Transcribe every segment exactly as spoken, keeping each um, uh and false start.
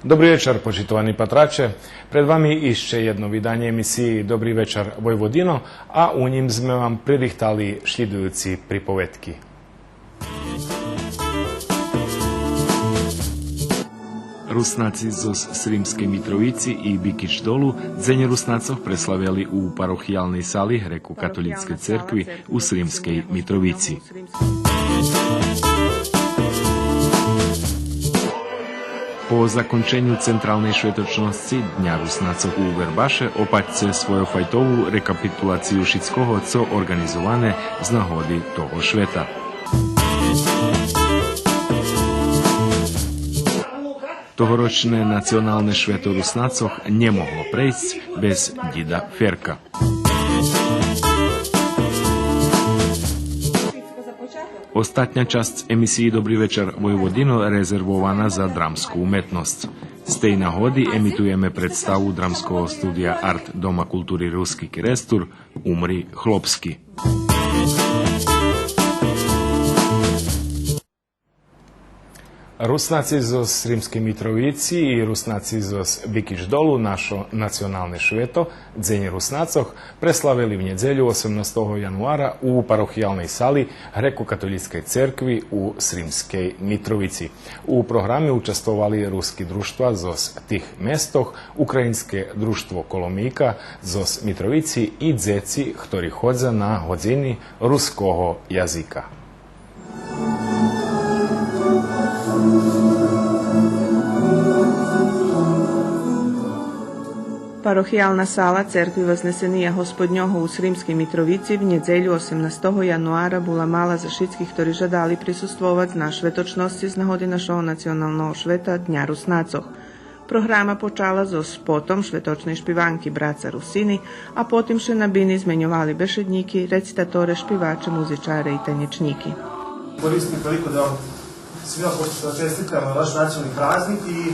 Добри вечар, почитовани патраче. Пред вами ище єдно виданє емисиї Добри вечар, Войводино, а у нїм зме вам пририхтали шлїдуюци приповедки. Руснаци зоз Сримскей Митровици и Бикич Долу Дзень Руснацох преславели у парохиялней сали Грекокатолїцкей церкви у Сримскей Митровици. По законченю централней шветочносци Дня Руснацох у Вербаше опатьце свойофайтову рекапитулацию шицкого цо орґанизоване з нагоди того швета. Тогорочне националне швето Руснацох нє могло прейсц без дїда Ферка. Остатня часц емисиї Добри вечар, Войводино резервована за драмску уметносц. З тей нагоди емитуєме представу Драмского студия Арт Дома култури Руски Керестур Умри хлопски. Руснаци зоз Сримскей Митровици и Руснаци зоз Бикич Долу, нашо националне швето, Дзень Руснацох, преславели в нєдзелю, осемнастого януара, у парохиялней сали Грекокатолїцкей церкви у Сримскей Митровици. У програми участвовали руски дружтва зоз тих местох, Українске дружтво Коломийка зоз Митровици и дзеци хтори ходза на годзини руского язика. Парохиялна сала церкви Вознесения Господнього у Сримскей Митровици в нєдзелю, осемнастого януара, була мала за шицких хтори жадали присуствовац на шветочносци з нагоди нашого националного швета Дня Руснацох. Програма почала зоз спотом шветочней шпиванки Браца Русини, а потим ше на бини зменьовали бешеднїки, рецитаторе, шпиваче, музичаре и танєчнїки. Koristim priliku da vam svima počest-, čestitam na vaš nacionalni praznik i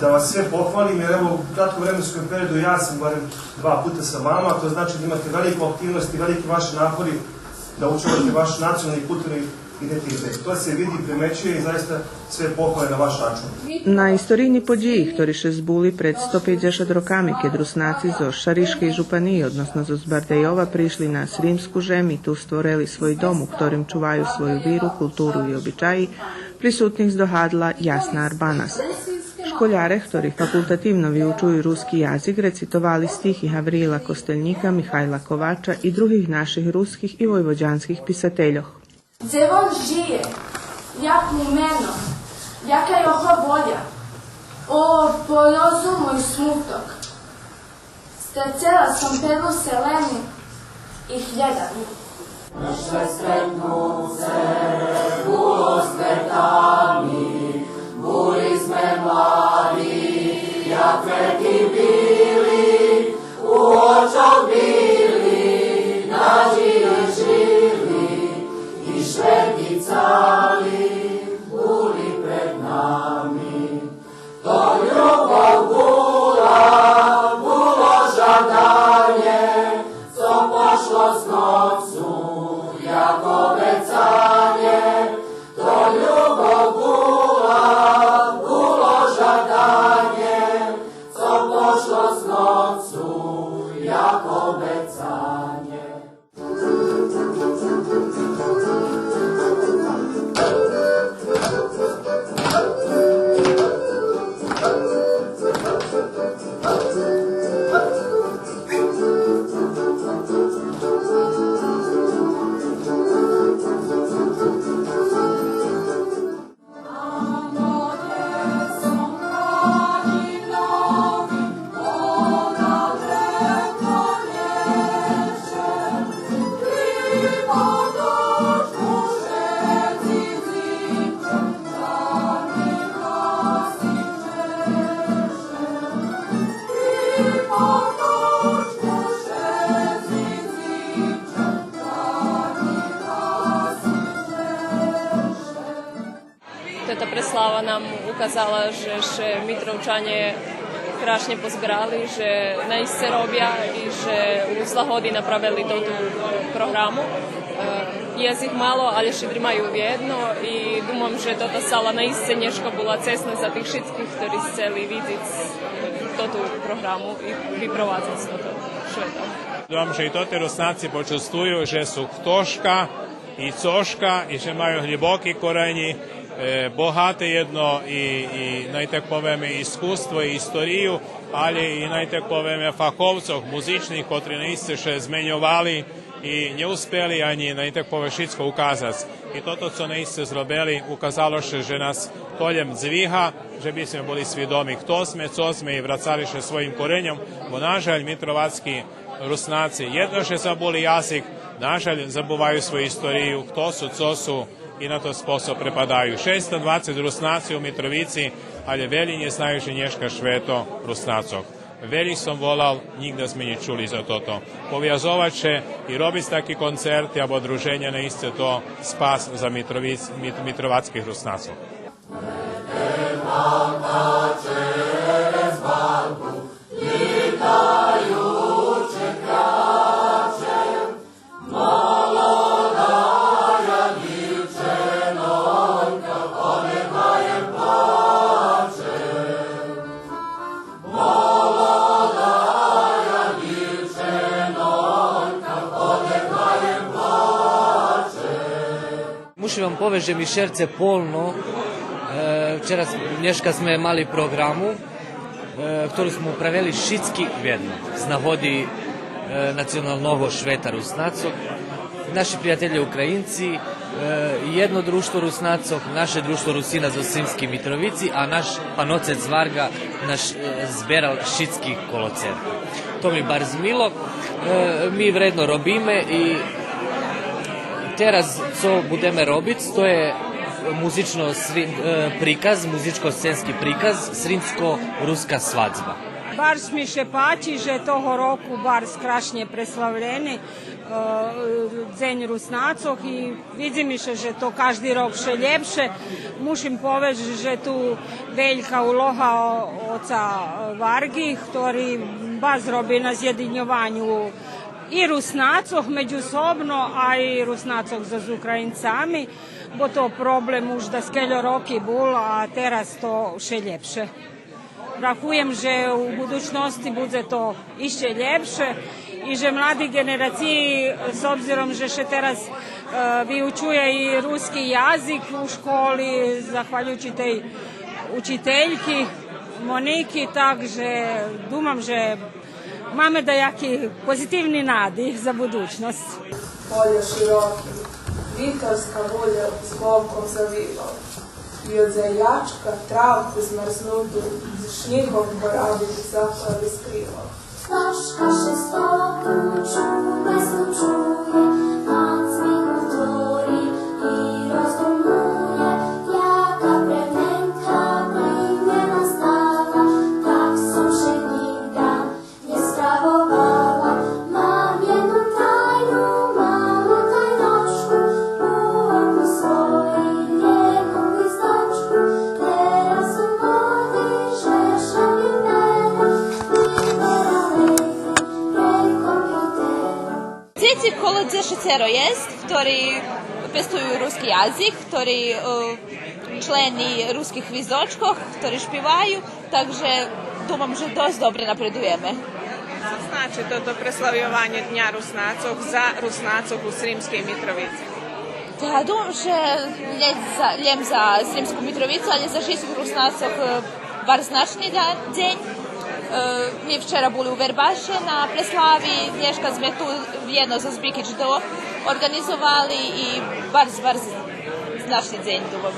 da vas sve pohvalim, jer evo, u kratkom vremenskom periodu ja sam barem dva puta sa vama, to znači da imate veliku aktivnost i veliki vaši napori da očuvate vaš nacionalni i kulturni identitet. To se vidi, primećuje i zaista sve pohvale na vaš račun. На историйни подїї хтори ше збули пред сто пейдзешат роками, кед Руснаци зоз Шаришкей жупаниї, односно зоз Бардейова, пришли на сримску жем и ту створели свой дом у хторим чуваю свою виру, културу и обичаї, присутних здогадла Ясна Арбанас. Школяре, хтори факултативно виучую руски язик, рецитовали стихи Гавриїла Костельнїка, Михайла Ковача и других наших руских и войводянских писательох. Дзе вон жиє, як му мено, яка його воля? О, порозумуй смуток. Страцела сом певну селену и глєдам ю. Тота преслава нам указала же ше Митровчанє Крашнє позберали, же наисце робя и же у злагоди направели тоту програму. Е, єст их мало, але шедри маю вєдно и думам же тота сала наисце нєшка була цесна за тих шицких хтори сцели видзиц тоту програму и випровадзиц тото швето. Думам же и тоти Руснаци почувствую же су хтошка и цошка, и же маю глїбоки коренї, е, богате єдно и, и, най так повеме, искуство и историю, але и, най так повеме, фаховцох музичних, котри наисце ше зменьовали и нє успели анї, най так повеме, шицко указац. И тото цо наисце зробели, указало ше же нас то лєм дзвига, же би зме були свидоми хто зме, цо зме и врацали ше своїм кореньом, бо, на жаль, митровацки Руснаци єдно же забули язик, на жаль, забуваю свою историю, хто су, цо су, и на тот способ препадаю. Шейсто двацец Руснацох у Митровици, але велї нє знаю же нєшка швето Руснацох. Велї сом волал, нїґда зме нє чули за тото. Повязовац ше и робиц таки концерти або друженя, наисце то спас за Митровиц-, мит-, митровацких Руснацох. Мушим вам повесц же ми шерце полно. Е, вчера с-, нєшка зме мали програму, е, хтору зме правели шицки вєдно, з нагоди, е, националного швета Руснацох. Наши приятелє Українци, е, єдно дружтво Руснацох, наше дружтво Русина зоз Сримскей Митровици, а наш пан оцец Варґа наш, е, зберал шицких коло церкви. То ми барз мило. Е, ми вредно робиме и тераз цо будеме робиц, то є музично сри-, е, приказ, музичко-сценски приказ Сримско-руска свадзба. Барз ми ше пачи же того року барз крашнє преславлєни, е, Дзень Руснацох и видзи ми ше же то кажди рок вше лєпше. Мушим повесц же ту велька улога о-, оца Варґи, хтори барз роби на зєдиньованю и Руснацох медзусобно, а и Руснацох зоз Українцами, бо то проблем уж даскельо роки бул, а тераз то вше лєпше. Рахуєм же у будучносци будзе то ище лєпше и же млади ґенерациї, з обзиром же ше тераз, е, виучує и руски язик у школи, захвалюючи тей учительки Моники, так же думам же маме даяки позитивни нади за будучносц. Поля широки, витар з кавуля з вовком завивал. И од заячка травку змарзнуту з шнїгом поради заклали скривал. Пташка ше з того чує, песню чує, над смихом творит и роздумує, яка пременка при нє настала, так сом ше нїґда нє справовала. Мам єдну тайну, малу тайночку, у окну своїм єдну гвиздочку, тераз сом води же ше вибера, вибера лети пред компютер. Дзеци коло дзешецеро єст, хтори пестую руски язик, хтори, е, члени руских гвиздочкох, хтори шпиваю, так же думам же досц добре напредуєме. Цо значи тото преславйованє Дня Руснацох за Руснацох у Сримскей Митровици? Та думам же лєм за, лєм за Сримску Митровицу, але за шицких Руснацох, е, барз значни да-, дзень. Е, ми вчера були у Вербаше на преслави, нєшка зме ту вєдно зоз Бикич до орґанизовали и барз, барз значни дзень, думам.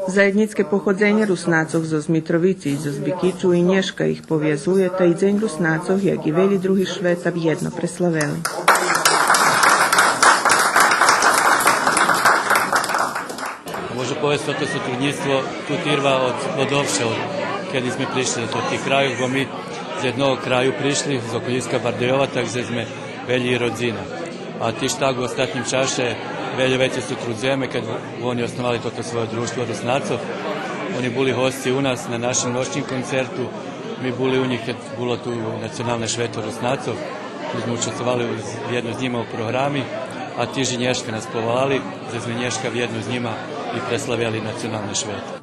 Заєднїцке походзенє Руснацох зоз Митровици и зоз Бикичу и нєшка их повязує, та и Дзень Руснацох, як и велї други швета, вєдно преславели. Можу повесц, тото сотруднїцтво ту тирва од, од овше, од кеди зме пришли до тих крайох, бо ми з єдного краю пришли, з околїска Бардейова, так же зме велї родзина. А тиж так у остатнїм чаше вельо вецей сотрудзуєме, кед вони основали тото своє дружтво Руснацох. Вони були госци у нас на нашим ночнїм концерту. Ми були у нїх кед було ту националне швето Руснацох, ми зме участвовали у, вєдно з нїма у програми, а тиж и нєшка нас поволали, же зме нєшка вєдно з нїма и преславяли националне швето.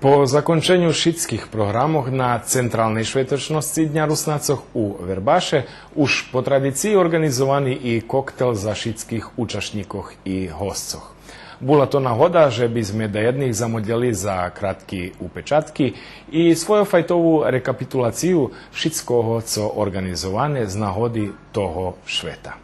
По законченю шицких програмох на централней шветочносци Дня Руснацох у Вербаше уж по традициї орґанизовани и коктел за шицких учашнїкох и госцох. Була то нагода же би зме даєдних замолєли за кратки упечатки и свойофайтову рекапитулацию шицкого цо орґанизоване з нагоди того швета.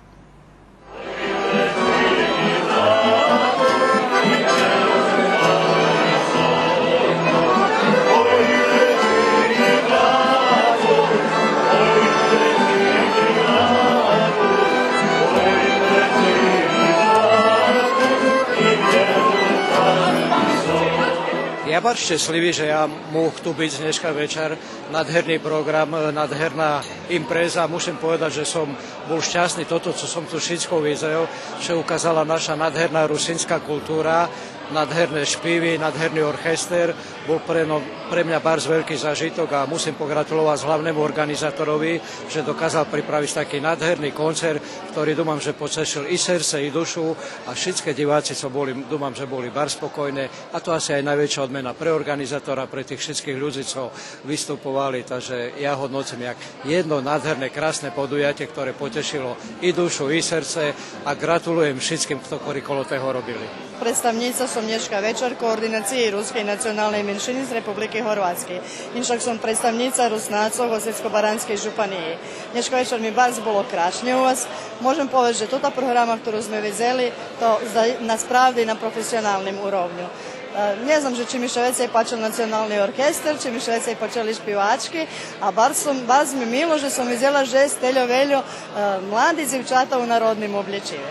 Я барз щесливи же я мох ту биц нєшка вечар. Надгерни програм, надгерна импреза. Мушим поведац же сом бул щасни тото цо сом ту шицко видзел, же указала наша надгерна русинска култура, надгерне шпиви, надгерни оркестер. Бул пре, но, пре мня барз вельки зажиток а мусим поґратуловац главному орґанизаторови же доказал приправиц таки надгерни концерт, котри думам же поцешил и серце и душу, а шицке диваци цо були, думам же були барз спокойне, а то аси ай найвекша одмена пре орґанизатора, пре тих шицких людзи цо виступовали, так же я годноцим як єдно надгерне, красне подуяте, котре потєшило и душу и серце, а ґратулуєм шицким хто кори коло того робили. Представнїца сом нєшка вечар координациї рускей националней меншини з Републики Горватскей. Иншак сом представнїца Руснацох Осєцко-Баранскей жупаниї. Нєшка вечар ми барз було крашнє у вас. Можем повесц же тота програма котру зме видзели, то за, насправди на професионалним уровню. Е, нє знам же чи ми ше вецей пачел национални оркестер, чи ми ше вецей пачели шпивачки, а барз сом, барз ми мило же сом видзела же сте льо вельо, е, млади дзивчата у народним облєчиве.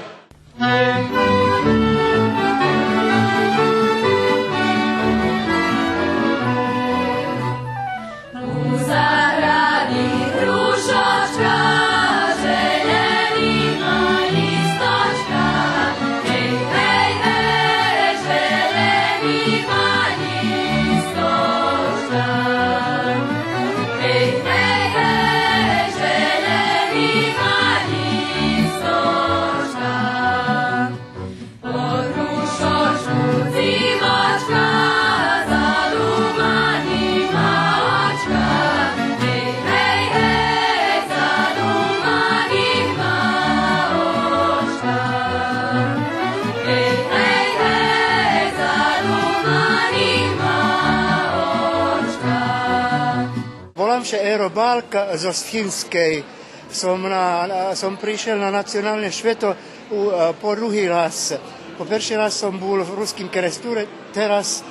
Волам ше Еро Балк зоз Финскей. Сом на, на, сом пришел на националне швето у, е, по други раз. По перши раз сом бул в Руским Керестуре, тераз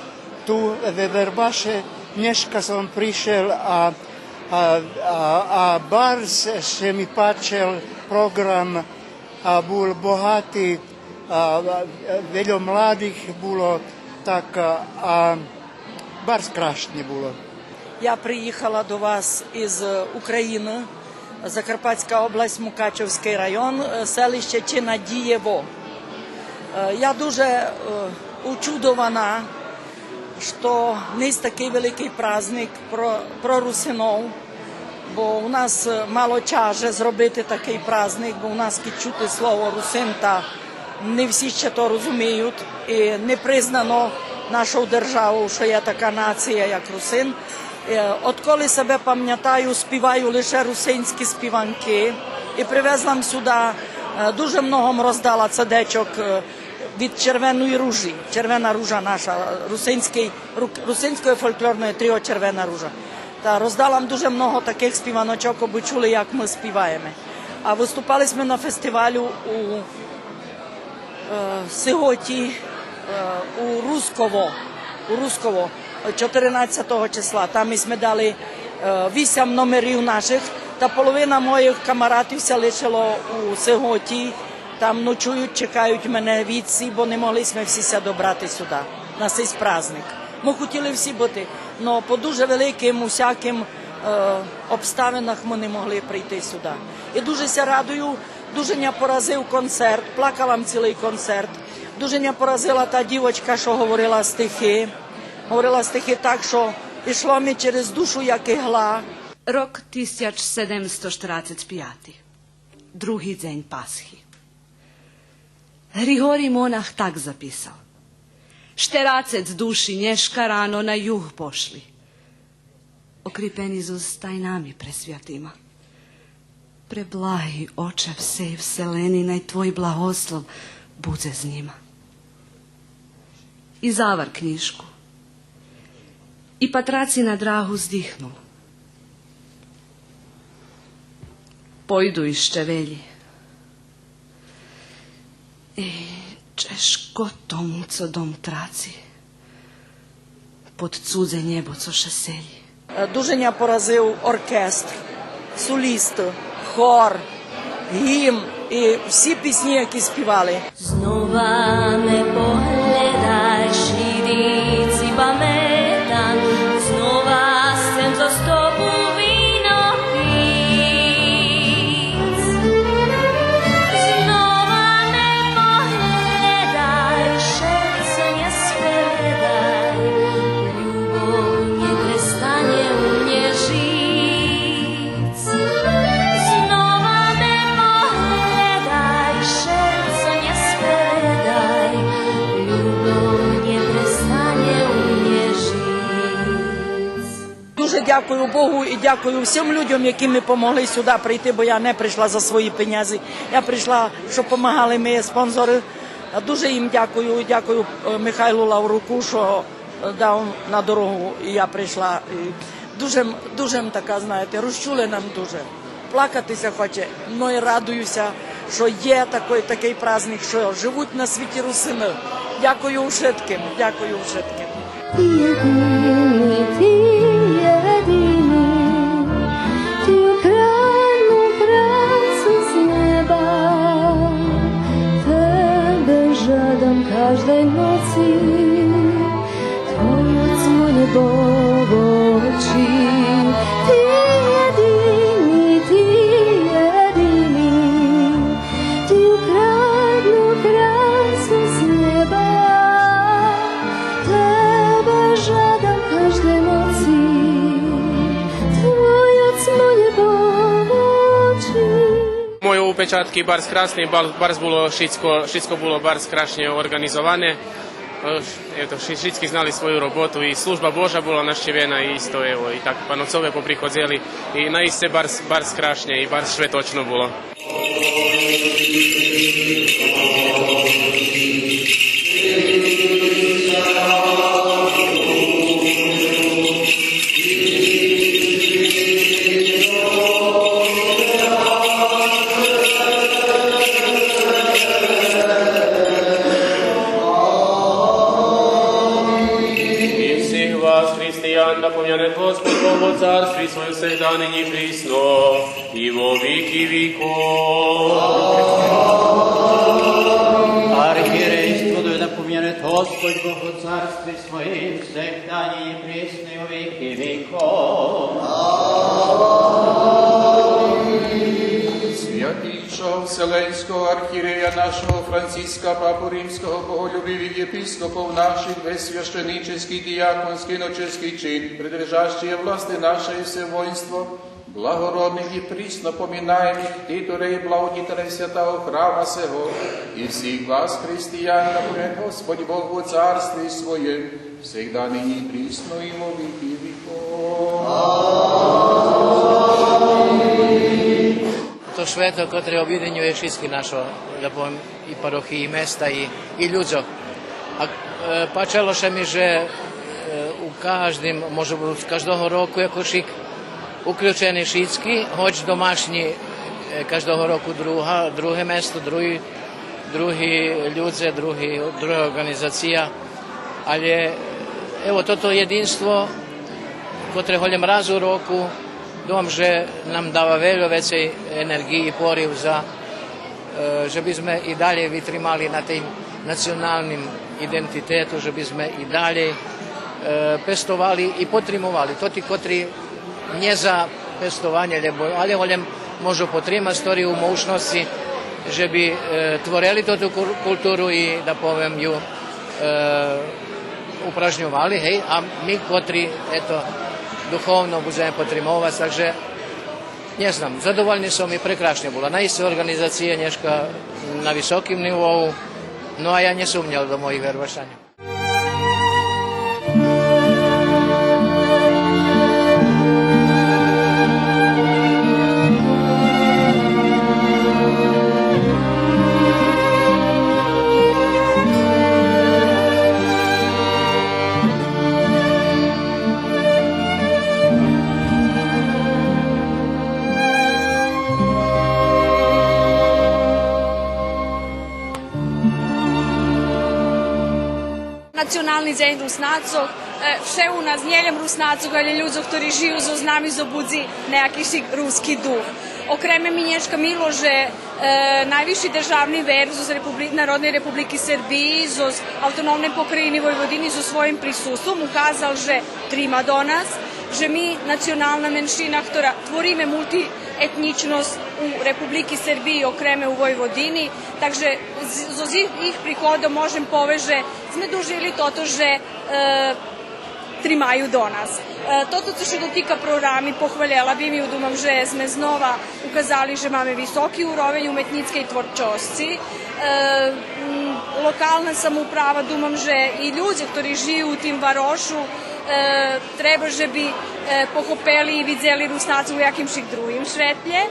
ту ве Вербаше, нєшка сом пришел, а, а, а, а барз ше ми пачел програм, а бул богати, а, а, вельо младих було, так, а, а барз крашнє було. Я приїхала до вас із України, Закарпатська область, Мукачевський район, е, селище Чинадієво. Е, я дуже, е, учудована, што низ такый великый праздник про, про русинов, бо у нас, е, мало чаже зробити такый праздник, бо у нас, кідь чути слово русин, та не всі ще то розуміють, і не признано нашов державов, што є така нація, як русин. Е, отколи себе памнятаю, співаю лише русинські співанки. І привезла м сюда, е, дуже много м роздала цедечок, е, від Червеної ружі. Червена ружа наша, русинський, ру-, русинськоє фольклорне тріо Червена ружа. Та роздала м дуже много такых співаночок, обы чули, як мы співаєме. А выступали сьме на фестивалю у, е, Сиготі, Е, у Русково, у Русково, чотирнадцятого числа. Там ми сьме дали, е, вісім номерів наших, та половина моїх камаратів ся лишило у Сиготі. Там ночують, чекають мене вітці, бо не могли сьме всі ся добрати сюди, на сей праздник. Мы хотіли всі быти, но по дуже великим усяким, е, обставинах мы не могли прийти сюди. І дуже ся радую, дуже ня поразив концерт, плакала м цілый концерт. Дуже ня поразила та дівочка, што говорила стихи. Говорила стихи так, што ішло ми через душу, як ігла. Рок тисяч седемсто штерацец пияти. Други дзень Пасхи. Григорий Монах так записал: Штерацец души нєшка рано на юг пошли. Окрипени зоз тайнами пресвятима. Преблаги Оче всей вселени, най Твой благослов будзе з нїма. И завар кнїжку. И патраци на драгу здихнул. Пойду ище велї. Е, чежко тому, цо дом траци, под цудзе нєбо, цо ше селї. Е, дуже ня поразив оркестр, солісты, хор, гімн і всі пісні, які співали. Знова ме погледай, шидици паметам, знова сцем зоз тобу вино пиц. Знова ме погледай, шерце нє спередай, любов нє престанє у мнє жиц. Знова ме погледай, шерце нє спередай, любов нє престанє у мнє жиц. Дуже дякую Богу і дякую всім людям, які ми помогли сюди прийти, бо я не прийшла за свої пенязі. Я прийшла, щоб помагали мої спонсори. А дуже їм дякую і дякую, е, Михайлу Лавруку, що дав на дорогу, і я прийшла. І дуже, дуже така, знаєте, розчулена дуже. Плакати ся хоче, но й радую ся, що є такий, такий праздник, що живуть на світі русины. Дякую вшыткым, дякую вшыткым. Єдиный, ты єдиный, ты украдну красу з неба. Тебе жадам каждой ноці, Твой оцмонєбо очи. Ты єдиный, ты єдиный, ты украдну красу з неба. Тебе жадам каждой ноці, Твой оцмонєбо очи. Мой упечатки барз красни, бар-, барз було шицко, шицко було барз крашнє орґанизоване. Е, ето, ши-, шицки знали свою роботу, и Служба Божа була нащивена, и исто, ево, и так паноцове поприходзели, и наисце барз, барз крашнє, и барз шветочно було. И всіх вас, християн, да помянет Господь Бог во царстві своїм всегда, нинї и присно, и во вики виков. Архиєрей Студой да помянет Господь Бог во царстві своїм всегда, нинї и присно, и во вики виков. Святейшого Вселенського архиєрея нашого Франциска, папу римского, боголюбивых єпископов наших, весь священический, дияконский, иноческий чин, предрижащі власти наше и все воинство, благородных и присно поминаємых титулей благодітелей святого храма сего, и всіх вас, християн, напомянет Господь Бог во царстві своєм, всегда, нинї и присно, и во вики виков. Амин. То швето, котре обєдинює шицки нашо, да повем, и парохиї, и места, и, и людзох. А, е, пачело ше ми же, е, у каждим, може буц, каждого року якошик уключени шицки, гоч домашнї, е, каждого року друга, друге место, други, Други людзе, други, друга орґанизация, алє, ево, тото єдинство, котре голєм раз у року, думам же нам дава вельо вецей енерґиї, порив за, е, же би зме и далєй витримали на тим националним идентитету, же би зме и далєй, е, пестовали и потримовали тоти котри нє за пестованє, лєбо, алє голєм можу потримац, хтори у мошносци же би, е, творели тоту кур-, културу и, да повем, ю, е, упражньовали, гей, а ми котри, ето, духовно будземе потримовац, так же, нє знам, задовольни сом и прекрашнє була. Наисце орґанизация нєшка на високим нивоу, но а я нє сумнєл до моїх Вервашаньох. Национални дзень Руснацох, е, вше у нас, нєлєм Руснацох, алє людзох хтори жию зоз нами, зобудзи нєяки шик руски дух. Окреме ми нєшка мило же, е, найвисши державни верх зоз Републи-, Народней Републики Сербиї, зоз Автономней Покраїни Войводини зоз своїм присуством указал же трима до нас, же ми национална меншина, хтора твориме мултиетнїчносц у Републики Сербиї, окреме у Войводини, так же з-, зоз їх, їх приходом можем повесц же зме дожили тото же, е, тримаю до нас. Е, тото цо ше дотика програми, похвалєла бим ю, думам же зме знова указали же маме високи уровень уметнїцкей творчосци. Е, м, локална самоуправа, думам же и людзе хтори жию у тим варошу, е, треба же би, е, похопели и видзели Руснацох у якимшик другим шветлє,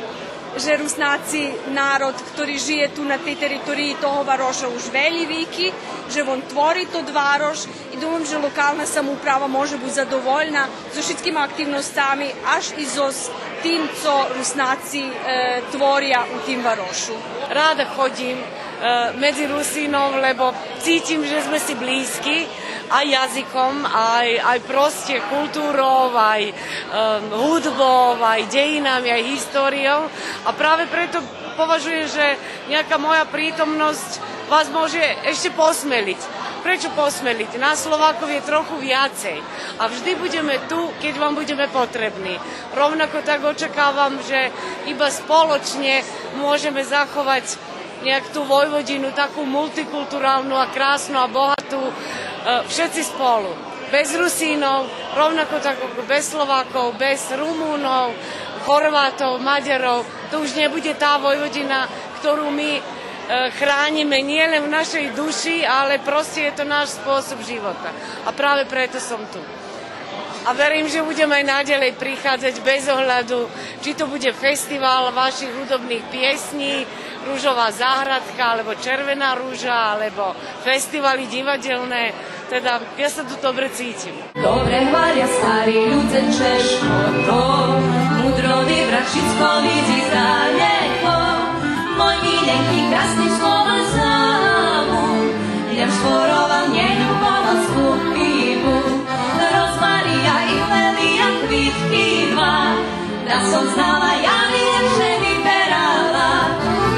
же Руснаци народ хтори жиє ту на тей териториї того вароша уж велї вики, же вон твори тот варош и думам же локална самоуправа може буц задовольна зоз шицкима активносцами, аж и зоз тим цо Руснаци, е, творя у тим варошу. Рада ходїм, е, медзи Русинох, лебо цитим же зме си блїзки, ай язиком, ай, ай просто културов, ай, е, гудбов, ай дєїнами, ай историёв. А праве прето поважуєм же нєяка моя притомносц вас може ище посмелїц. Пречо посмелїц? Нас Словакох є троху вяцей, а вжди будземе ту кед вам будземе потребни. Ровнако так очекавам же иба сполочнє можеме заховац нєяк ту Войводину, таку мултикултуралну а красну а богату, е, вшеци сполу. Без Русинов, ровнако так без Словаков, без Румунов, Хорватов, Мадяров, то уж нє будзе та Войводина хтору ми, е, храниме нєлєм в нашей души, але просто є то наш способ живота. А праве прето сом ту. А верим же будземе ай надалєй прихадзац без огляду чи то будзе фестивал ваших гудобних пєснї, Ружова заградка, алєбо Червена ружа, алєбо фестивали дївадзелне. Теда, я ся ту добре цитим. Добре гваря стари людзе, чежко то, мудрови враг шицко видзи далєко. Мой миленки, красни слова забув, лєм шпоровал, нє любовал, скупи бул. Розмария и лелия, квитки два, да сом знала, я би лєпше виберала.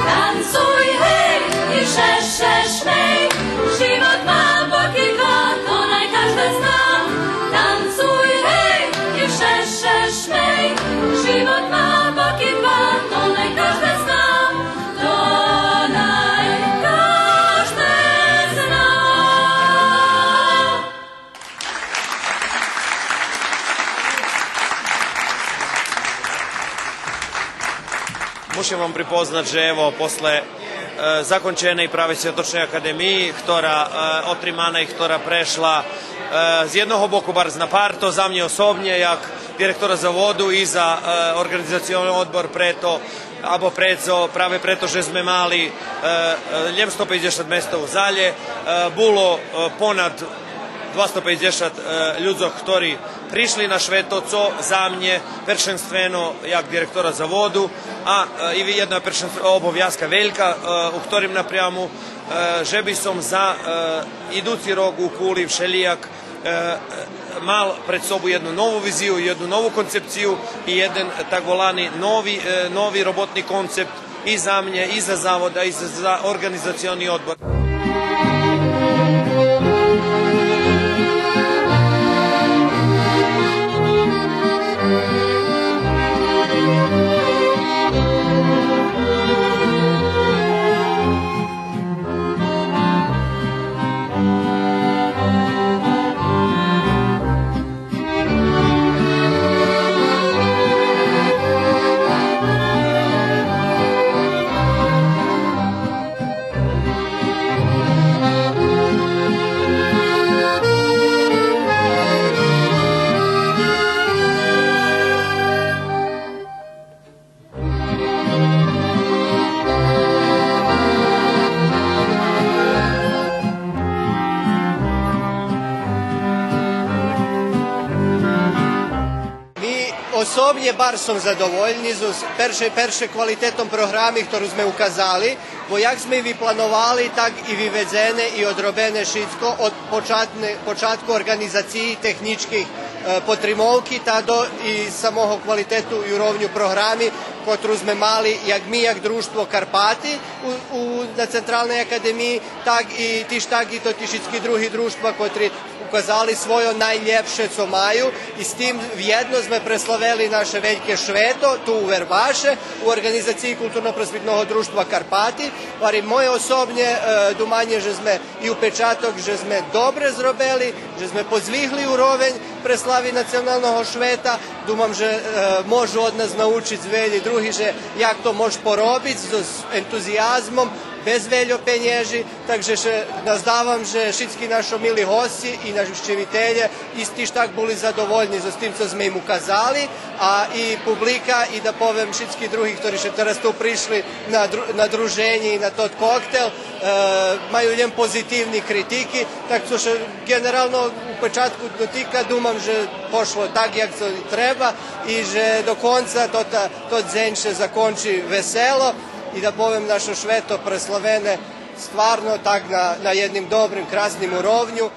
Танцуй, гей, и ше, ше, шмей, живот ма боки два, то най кажде зна. Танцуй, гей, и ше, ше, шмей, живот ма боки два, то най кажде зна, то най кажде зна. Мушим вам припознац же, ево, после, е, законченей праве Святочней академиї, хтора, е, отримана и хтора прешла, е, з єдного боку барз напарто, за мнє особнє, як директора заводу и за, е, орґанизациони одбор, прето, або прецо, праве прето же зме мали, е, е, лєм сто пейдзешат места у залє, е, було, е, понад двасто пейдзешат, е, людзох хтори Пришли на Швето, цо за мнє першенствено як директора заводу, а, е, и єдна першенств-, обовязка велька, е, у хторим напряму, е, же би сом за, е, идуци рок у Кули вшелїяк, е, е, мал пред собу єдну нову визию, єдну нову концепцию и єден так волани нови, е, нови роботни концепт и за мнє, и за завод, а и за, за орґанизациони одбор. Ми особнє барз сом задовольни зоз перше, перше квалитетом програми хтору зме указали, бо як зме и плановали, так и виведзене и одробене шицко од початне, початку орґанизациї технїчких, е, потримовки, та до и самого квалитету и уровню програми, котру зме мали як ми, як Дружтво Карпати у, у, на Централней академиї, так и тиж так и тоти шицки други дружтва котри указали свойо найлєпше цо маю, и з тим вєдно зме преславели наше вельке Швето ту у Вербаше, у орґанизациї Културно-просвитного дружтва Карпати. Варим, моє особнє, е, думанє же зме и у печаток же зме добре зробели, же зме позвигли уровень преслави националного Швета. Думам же, е, можу од нас научиц велї други же як то мож поробиц з, з ентузиязмом, без вельо пенєжи. Так же ше наздавам же шицки нашо мили госци и навщивителє исти ж так були задовольни зоз тим цо зме им указали, а и публика, и да повем шицки други хтори ше тераз ту пришли на дру-, на друженє и на тот коктел, е, маю лєм позитивни критики, так цо ше ґенерално у початку дотика, думам же пошло так як цо и треба и же до конца то, та, тот дзень ше закончи весело и да повем нашо Швето преславене стварно так на, на єдним добрим, красним уровню.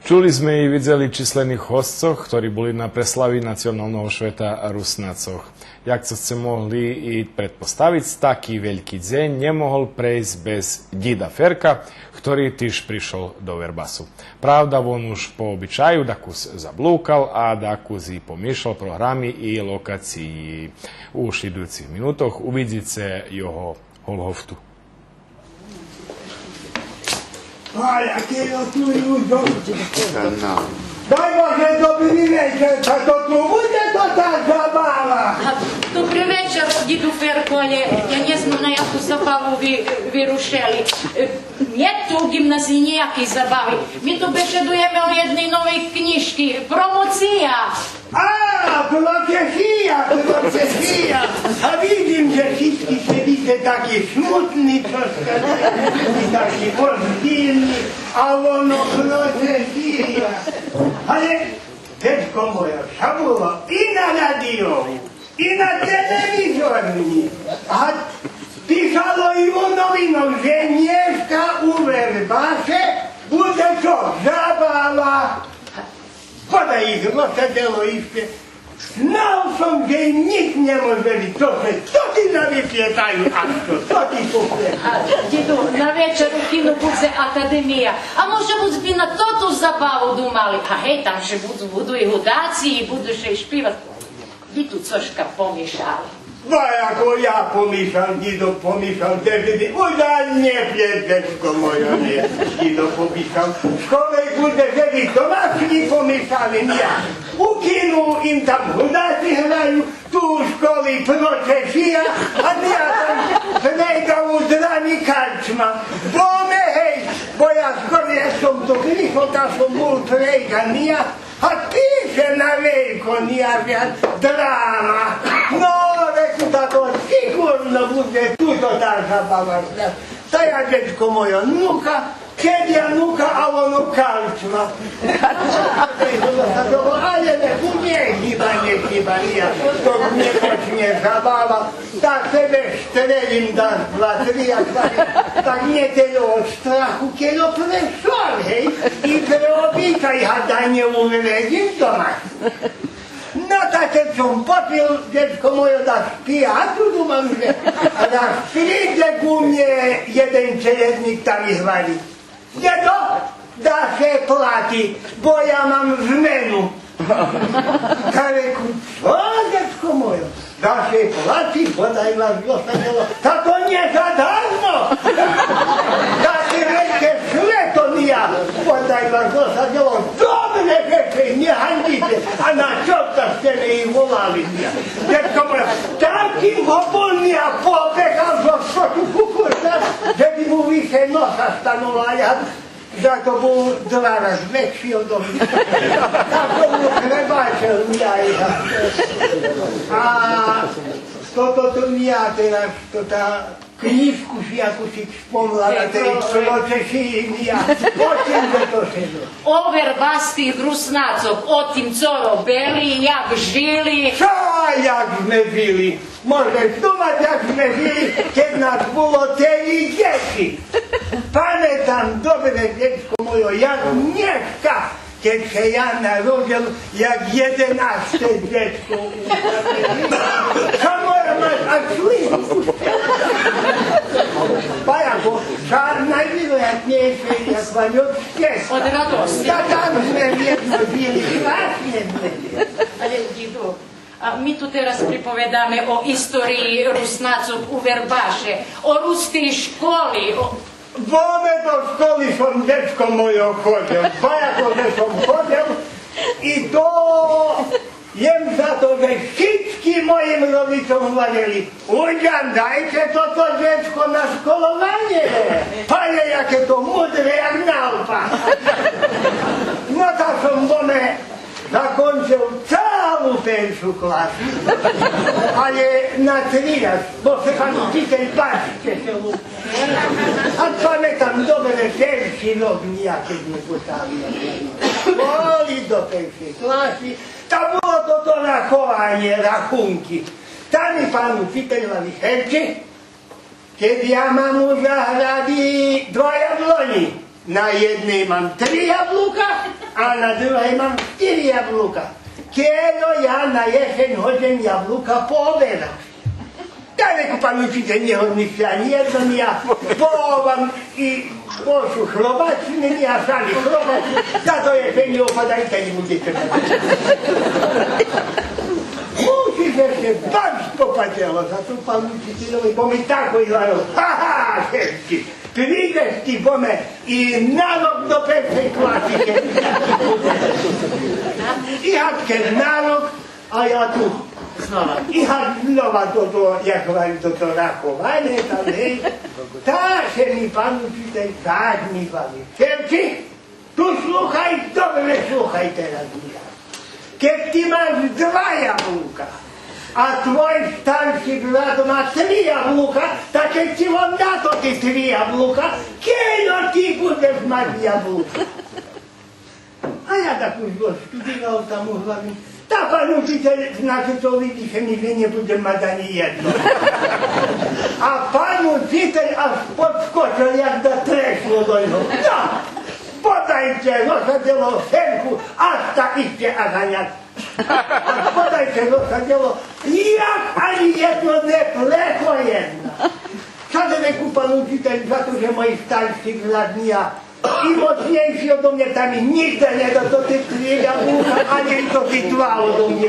Чули зме и видзели числених госцох, хтори були на преслави Националного швета Руснацох. Як цо сце могли и предпоставиц, таки вельки дзень нє могол прейсц без дїда Ферка, хтори тиж пришол до Вербасу. Правда, вон уж по обичаю дакус заблукал, а дакус и помишал програми и локациї. У шлїдуюцих минутох увидзице його голгофту. А, яке я ту люблю. Дай Боже, добрый вечер, та то ту буде то та забава. А, добрый вечер, дїду Ферко, але я нє знам на яку забаву ви, ви рушели. Е, нєт ту у ґимназиї нїякей забави. Ми ту бешедуєме о єдней новей кнїжки. Промоция! А, процесия, процесия! А видзим же шицки седзице таки смутни, цо ше каже, и таки озбільни, а воно процесия. Але, дзецко моє, ше було и на радио, и на телевизорнї, а писало и у новинох, же нєшка у Вербаше буде цо, забава. Кода їх розсадило ище. Знал сом же им нїч нє може виц, цо ше тоти завиплєтаю, а што тоти куплєтаю. А, дїду, на вечер у кину будзе Академия. А може буц би на тоту забаву думали? А гей, там же буду, буду и гудаци, и буду ше и шпивац. Ви ту цошка помишали. Ба, яко я помишал, дїдо помишал, де би, ой, да нє пє, дзецко мойо, нє, дїдо помишал. Школа й буде, же би дома сьте помишали, нє. У кину им там гудаци граю, ту у школи прочешия, а нє там знайда у драми карчма. Бо ме, гей, бо я скоро, як сом до гріхота сом бул прейґан, нє, а пише на велько, нє, драма. Но, реку, та то сиґурно буде туй та забава. Та я, дзецко мойо, нука, кед я нука, а воно карчма. Але не буде, хіба, нє хіба, нє, то нє почне забава. Та тебе стрелїм, дам два, три, а два, так нє тельо од страху, кельо пре сором, гей, и пре обичай, гадам, нє увредзим дома. Но, та кед сом попил, дзецко мойо, да шпия, а ту думам, же раз придзе ку мнє єден челєднїк, та ми гвари: Дєдо, да ше плати, бо я мам змену. Та реку: Цо, дзецко мойо? Да ше плати, бодай ваш досадзело. Та то нє задармо. Та ти рече свето, нє, бодай ваш досадзело. Добре, рече, нє ганьбите, а на чорта сте ме и волали, нє. Дзецко мойо, таким го бул, нє, попекал, зоскочил ку курця, же би му више носа станула, а я за то бул два раз векши одо мене. Так то му пребачел, нє. А тото ту, нє, тераз, то та кнїжку ши, яку ши спомла, на тей прочешиї, нє. О чим же то шедло? О вербастих Руснацох, о тим цо робели, як жили. Цо, як зме жили? Можеш думац, як зме жили, кед нас було телї дзеци. Паметам добре, дзецко мойо, як нєшка, кед ше я народзел, як єденасте дзецко у фамелиї. Цо моя мать, а чуєш? Па яко, ша найвироятнєйше, як ваньовске. Од радости. Та там зме вєдно жили, красне зме жили. Але, дїду, а ми ту тераз приповедаме о историї Руснацох у Вербаше, о рускей школи, о... Бо ме до школи сом, дзецко мойо, ходзел, ба яко же сом ходзел, и то єм за то, же шицки моїм родзицом гварели: Уйдзан, дайте тото дзецко на школованє. Пане, яке то мудре, як налпа. Но та сом бо ме закончел цалу першу класу. Але на три раз, бо ше пан учитель баш тєшел. А паметам добре перши рок, нє, кед ме поставел. Школи до першей класи, та було то, то рахованє, рахунки. Та ми пан учитель гвари: Херчи, кед я мам у загради два яблони, на єдней мам три яблука, а на другей мам штири яблука. Кельо я на єсень годзен яблука пообераш? Та реку, пан учитель, нє годзиш анї єдно, нє, я повам и Бо шу хробачи, нє, нє, а сами хробачи, за то єсень опадайте, нє будзете мати. Муши же ше баш попадзело за то пану учительови, бо ми тако и гварел: Ха-ха, Херчи, придзеш ти бо ме и на рок до першей класи. И гад кед на рок, а я ту. Знова. И гад знова тото, як гварим, тото рахованє там, гей. Та ше ми пан учитель, так ми гвари: Херчи, ту слухай, добре слухай тераз мене. Кед ти маш два яблука, а твой старши брат ма три яблука, та кед ти вам дам тоти три яблука, кельо ти будзеш мац яблука? А я так уж го штудирал там у глави. Та пан учитель, значи, то видзи ше ми же нє будзем мац анї єдно. А пан учитель аж подскочел, як да трешло до нього. Да! Подайте, досадзело, Херчи, аж та ище аганяк. Аж подайте, досадзело, як анї єдно нє плекло єдно. Та реку пан учитель, за то же мой старши брат, нє, и моцнєйши одо мнє, та ми нїґда нє да тоти три яблука, анї тоти два одо мнє.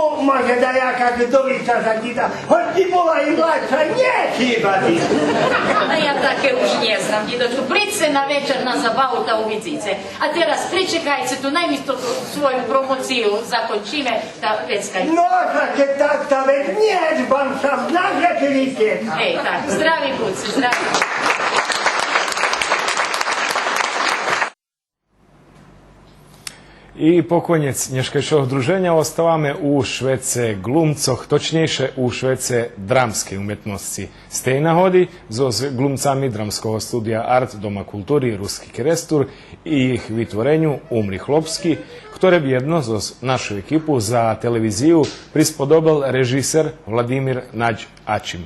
О, може, даяка добриця за дїда, гоч би була и младша, нє хиба ти. А я таке уж нє знам, дїдочку. Придзце на вечер на забаву та увидзице. А тераз причекайце ту, най ми ту свою промоцию закончиме, та вецка. Но, так же так, та вец нє, бам сам знав же ти вицека. Е, так, здрави будзце, здрави. И по конєц нєшкайшого друженя оставаме у швеце ґлумцох, точнєйше у швеце драмскей уметносци. З тей нагоди зоз ґлумцами Драмского студия Арт Дома култури Руски Керестур и їх витвореню Умри, хлопски, хторе вєдно зоз нашу екипу за телевизию присподобел режисер Владимир Надь Ачим.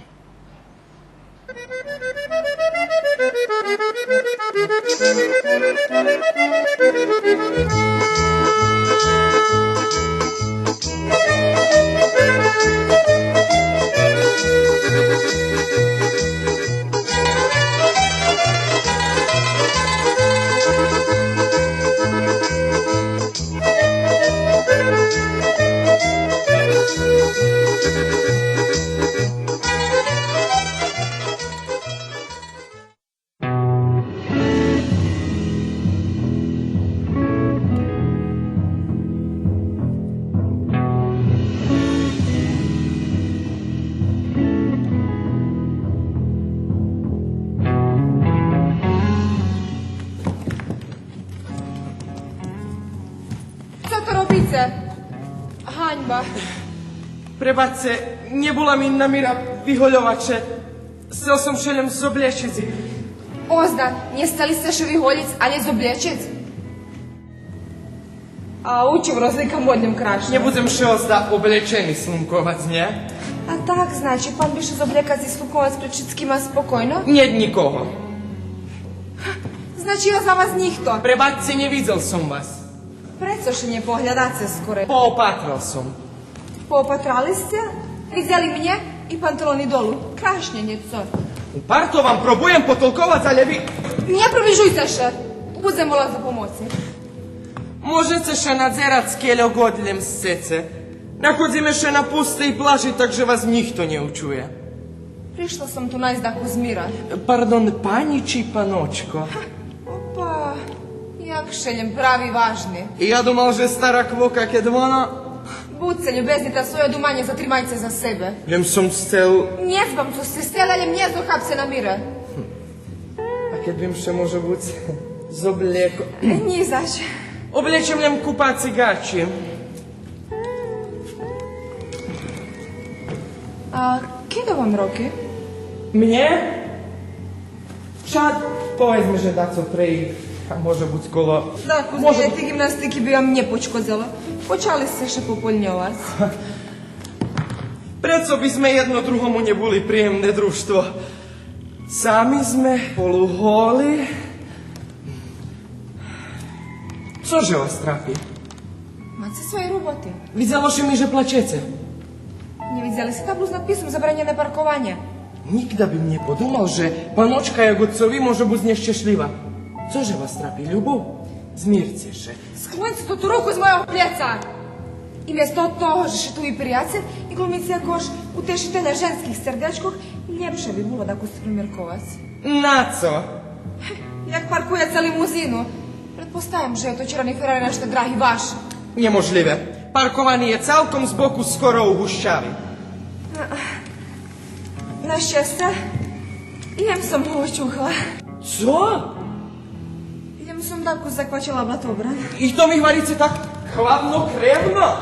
Цо то робице? Ганьба. Пребачце, нє була ми намира вигольовац ше. Сцел сом ше лєм зоблєчиц. Озда, нє сцели сце ше виголїц, алє зоблєчиц. А у чим розлика модним крашним? Нє будзем ше озда облєчени слунковац, нє? А так, значи, пан би шо зоблекац и слунковац пред шицкима спокойно? Нє, нїкого. Значи, я за вас нїхто. Пребачце, нє видзел сом вас. Прецо ше нє поглядаце скорей? Поопатрал сом. Поопатрали сце? Видзели мнє и панталони долу. Крашнє нє цо. Упарто вам пробуєм потолковац, алє ви... Нє приближуйце ше. Будзем волац за помоци. Можеце ше надзерац кельо год лєм сцеце. Находзиме ше на пустей плажи, так же вас нїхто нє учує. Пришла сом ту найсц дакус мира. Пардон, панї чи паночко? Опа, як Ше лєм прави важни. И я думал же стара квока кед вона... Будзце любезни, та свойо думанє затримайце за себе. Лєм сом сцел... Нє знам цо сце сцели, лєм нє зохабце на мире. А кед бим ше, може буц, зоблекол? Нїзаш. Облєчем лєм купаци гачи. А кедо вам роки? Мнє? Ша, поведзме же дацо прей, а може буц коло... Да, може буц, ти ґимнастики би вам нє почкодзела. Почали сце ше пополньовац. Прецо би зме єдно другому нє були приємне дружтво? Сами зме, полуголи. Цо же вас трапи? Маце свойо роботи. Видзело ше ми же плачеце. Нє видзели сце таблу з надписом „Забранєне паркованє“? Нїґда бим нє подумал же паночка як оцови може буц нєщешлїва. Цо же вас трапи, любов? Змирце ше. Склоньце тоту руку з мойого плєца! И мєсто того же ше ту випиряце и глумице якош утешителя женских сердечкох, лєпше би було дакус примирковац. На цо? Як паркуєце лимузину? Предпоставям же тот червени Ферари нашта драги ваш. Нєможлїве. Парковани є цалком збоку, скоро у гущави. На щесце, лєм сом го очухла. Цо? Лєм сом дакус заквачела блатобран. И то ми гварице так хладнокревно?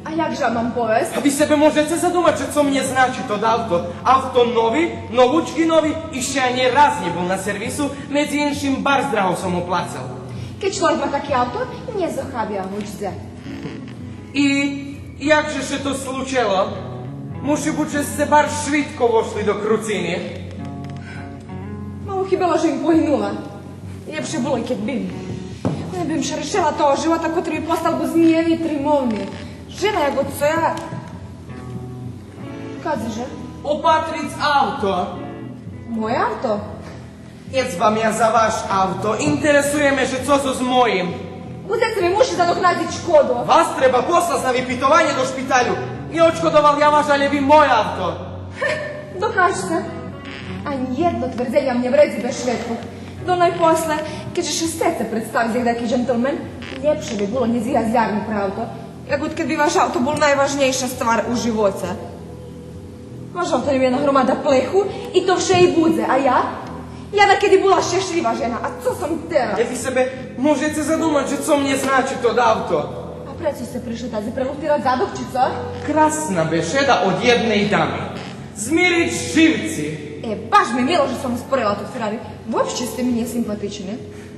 А як же мам повесц? А ви себе можеце задумац же цо мнє значи тото авто? Авто нови, новучки нови, ище анї раз нє бул на сервису, медзи иншим барз драго сом го плацел. Кед чловек ма таке авто, нє зохабя го дзе. И як же ше то случело? Муши буц же сце барз швидко вошли до круцини. Мало хибело же бим погинула. Лєпше було кед бим. Нє бим ше ришела того живота котри ми постал буц нєвитримовни. Жена як оцоя. Кадзе же? Опатриц авто. Моє авто? Нє цвам я за ваш авто, интересує ме же цо зоз моїм. Будзеце ми мушиц надокнадзиц шкоду. Вас треба послац на випитованє до шпиталю. Нє очкодовал я ваш, алє ви моє авто. Докажце. Анї єдно твердзенє нє вредзи без шведкох. До найпосле, кед же ше сцеце представиц як даки джентлмен, лєпше би було нє зигац ярни про авто. Як уд кед би ваш авто бул найважнєйша ствар у живоце. Ваш авто лєм єдна громада плеху и то вше и будзе, а я? Я дакеди була щешлїва жена, а цо сом тераз? Нє ви себе можеце задумац же цо мнє значи тото авто. А прецо сце пришли тади прелутирац задок, чи цо? Красна бешеда од єдней дами. Змириц живци. Е, баш ми мило же сом успорела тот Ферари. Вообще сце ми нєсимпатични.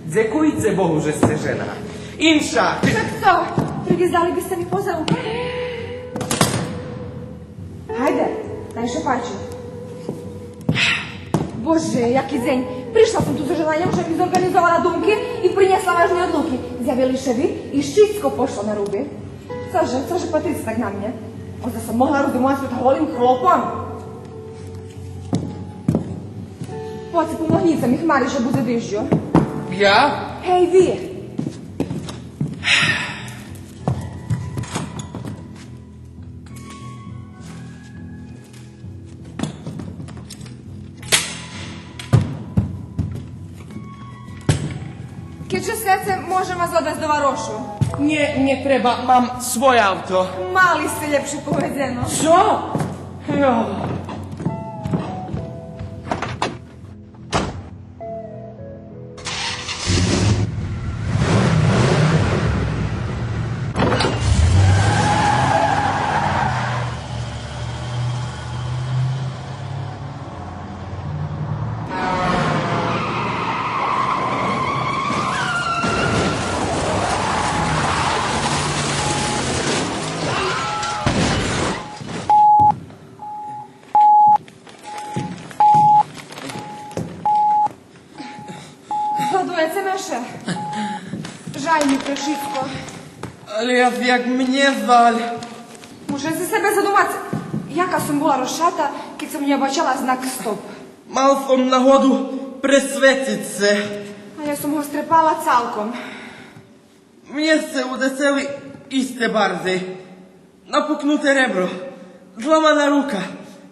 Дзекуйце Богу же сце жена. Инша. Так цо, привязали би сце ми поза рука? Гайде, най ше пачи. Боже, яки дзень. Пришла сом ту зо желаньом же би зорґанизовала думки и принєсла важни одлуки. Зявели ше ви и шицко пошло на руби. Цо же, цо же патрице так на мнє? Озда сом могла розумовац з голим хлопом? Подзце, помогнїце ми, хмари ше будзе дижджу. Я? Гей, ви! Кед же сцеце, можем вас одвесц до варошу. Нє, нє треба, мам своє авто. Мали сце лєпше поведзено. Цо? Йо. Згодуєце ме ше? Жаль ми пре шицко. Але як мнє жаль. Мушице себе задумац, яка сом була розчата, кед сом нє обачела знак стоп. Мал сом нагоду пресвециц ше. А я сом го стрепала цалком. Мнє сце удесели исте барзей. Напукнуте ребро, зламана рука,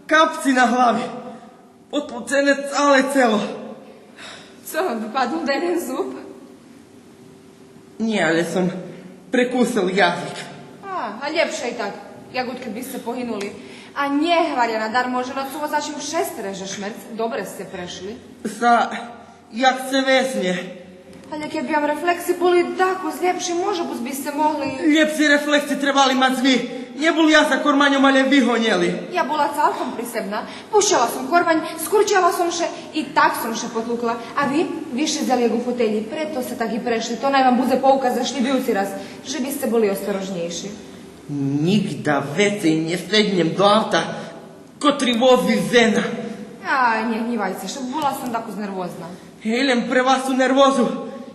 капци на глави, потлуцене цале цело. Цо, випаднул даєден зуб? Нє, але сом прекусел язик. А, а лєпше и так, як уткед би сце погинули. А нє гваря надармо, же на цо вас зачим шестере же шмерц, добре сце прешли. Са, як сце веснє. Але кед би вам рефлекси були дакус лєпши, може буц би сце могли. Лєпши рефлекси требали мац ви. Нє бул я за корманьом, але ви го нєли. Я була цалком присебна. Пущела сом кормань, скурчела сом ше и так сом ше потлукла. А ви, ви шедзели як у фотелї, прето сце так и прешли. То най вам будзе поуказ за шлїдуюци раз, же би сце були осторожнєйши. Нїґда вецей нє седнєм до авта котри вози зена. А, нє гнївайце ше, була сом дакус нервозна. Гей, лєм пре вашу нервозу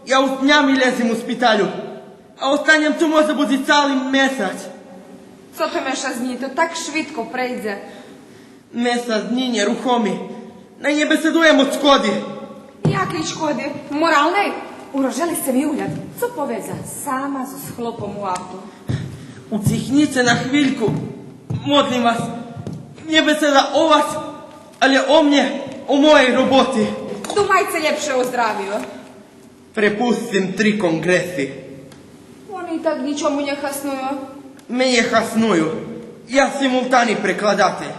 я уж днями лєзим у шпиталю. А останєм ту може буц и цали месац. Цо то месац днї, то так швидко прейдзе. Месац днї нєрухоми. Най нє беседуєм о чкоди. Якей чкоди? Моралней? Урожели сце ми угляд. Цо поведза? Сама зоз хлопом у авто. Уцихнїце на хвильку. Модлїм вас. Нє беседа о вас, але о мнє, о моєй роботи. Думайце лєпше о здравю. Препустим три конґреси. Они и так нїчому нє хасную. Менє хасную. Я симултани прекладатель.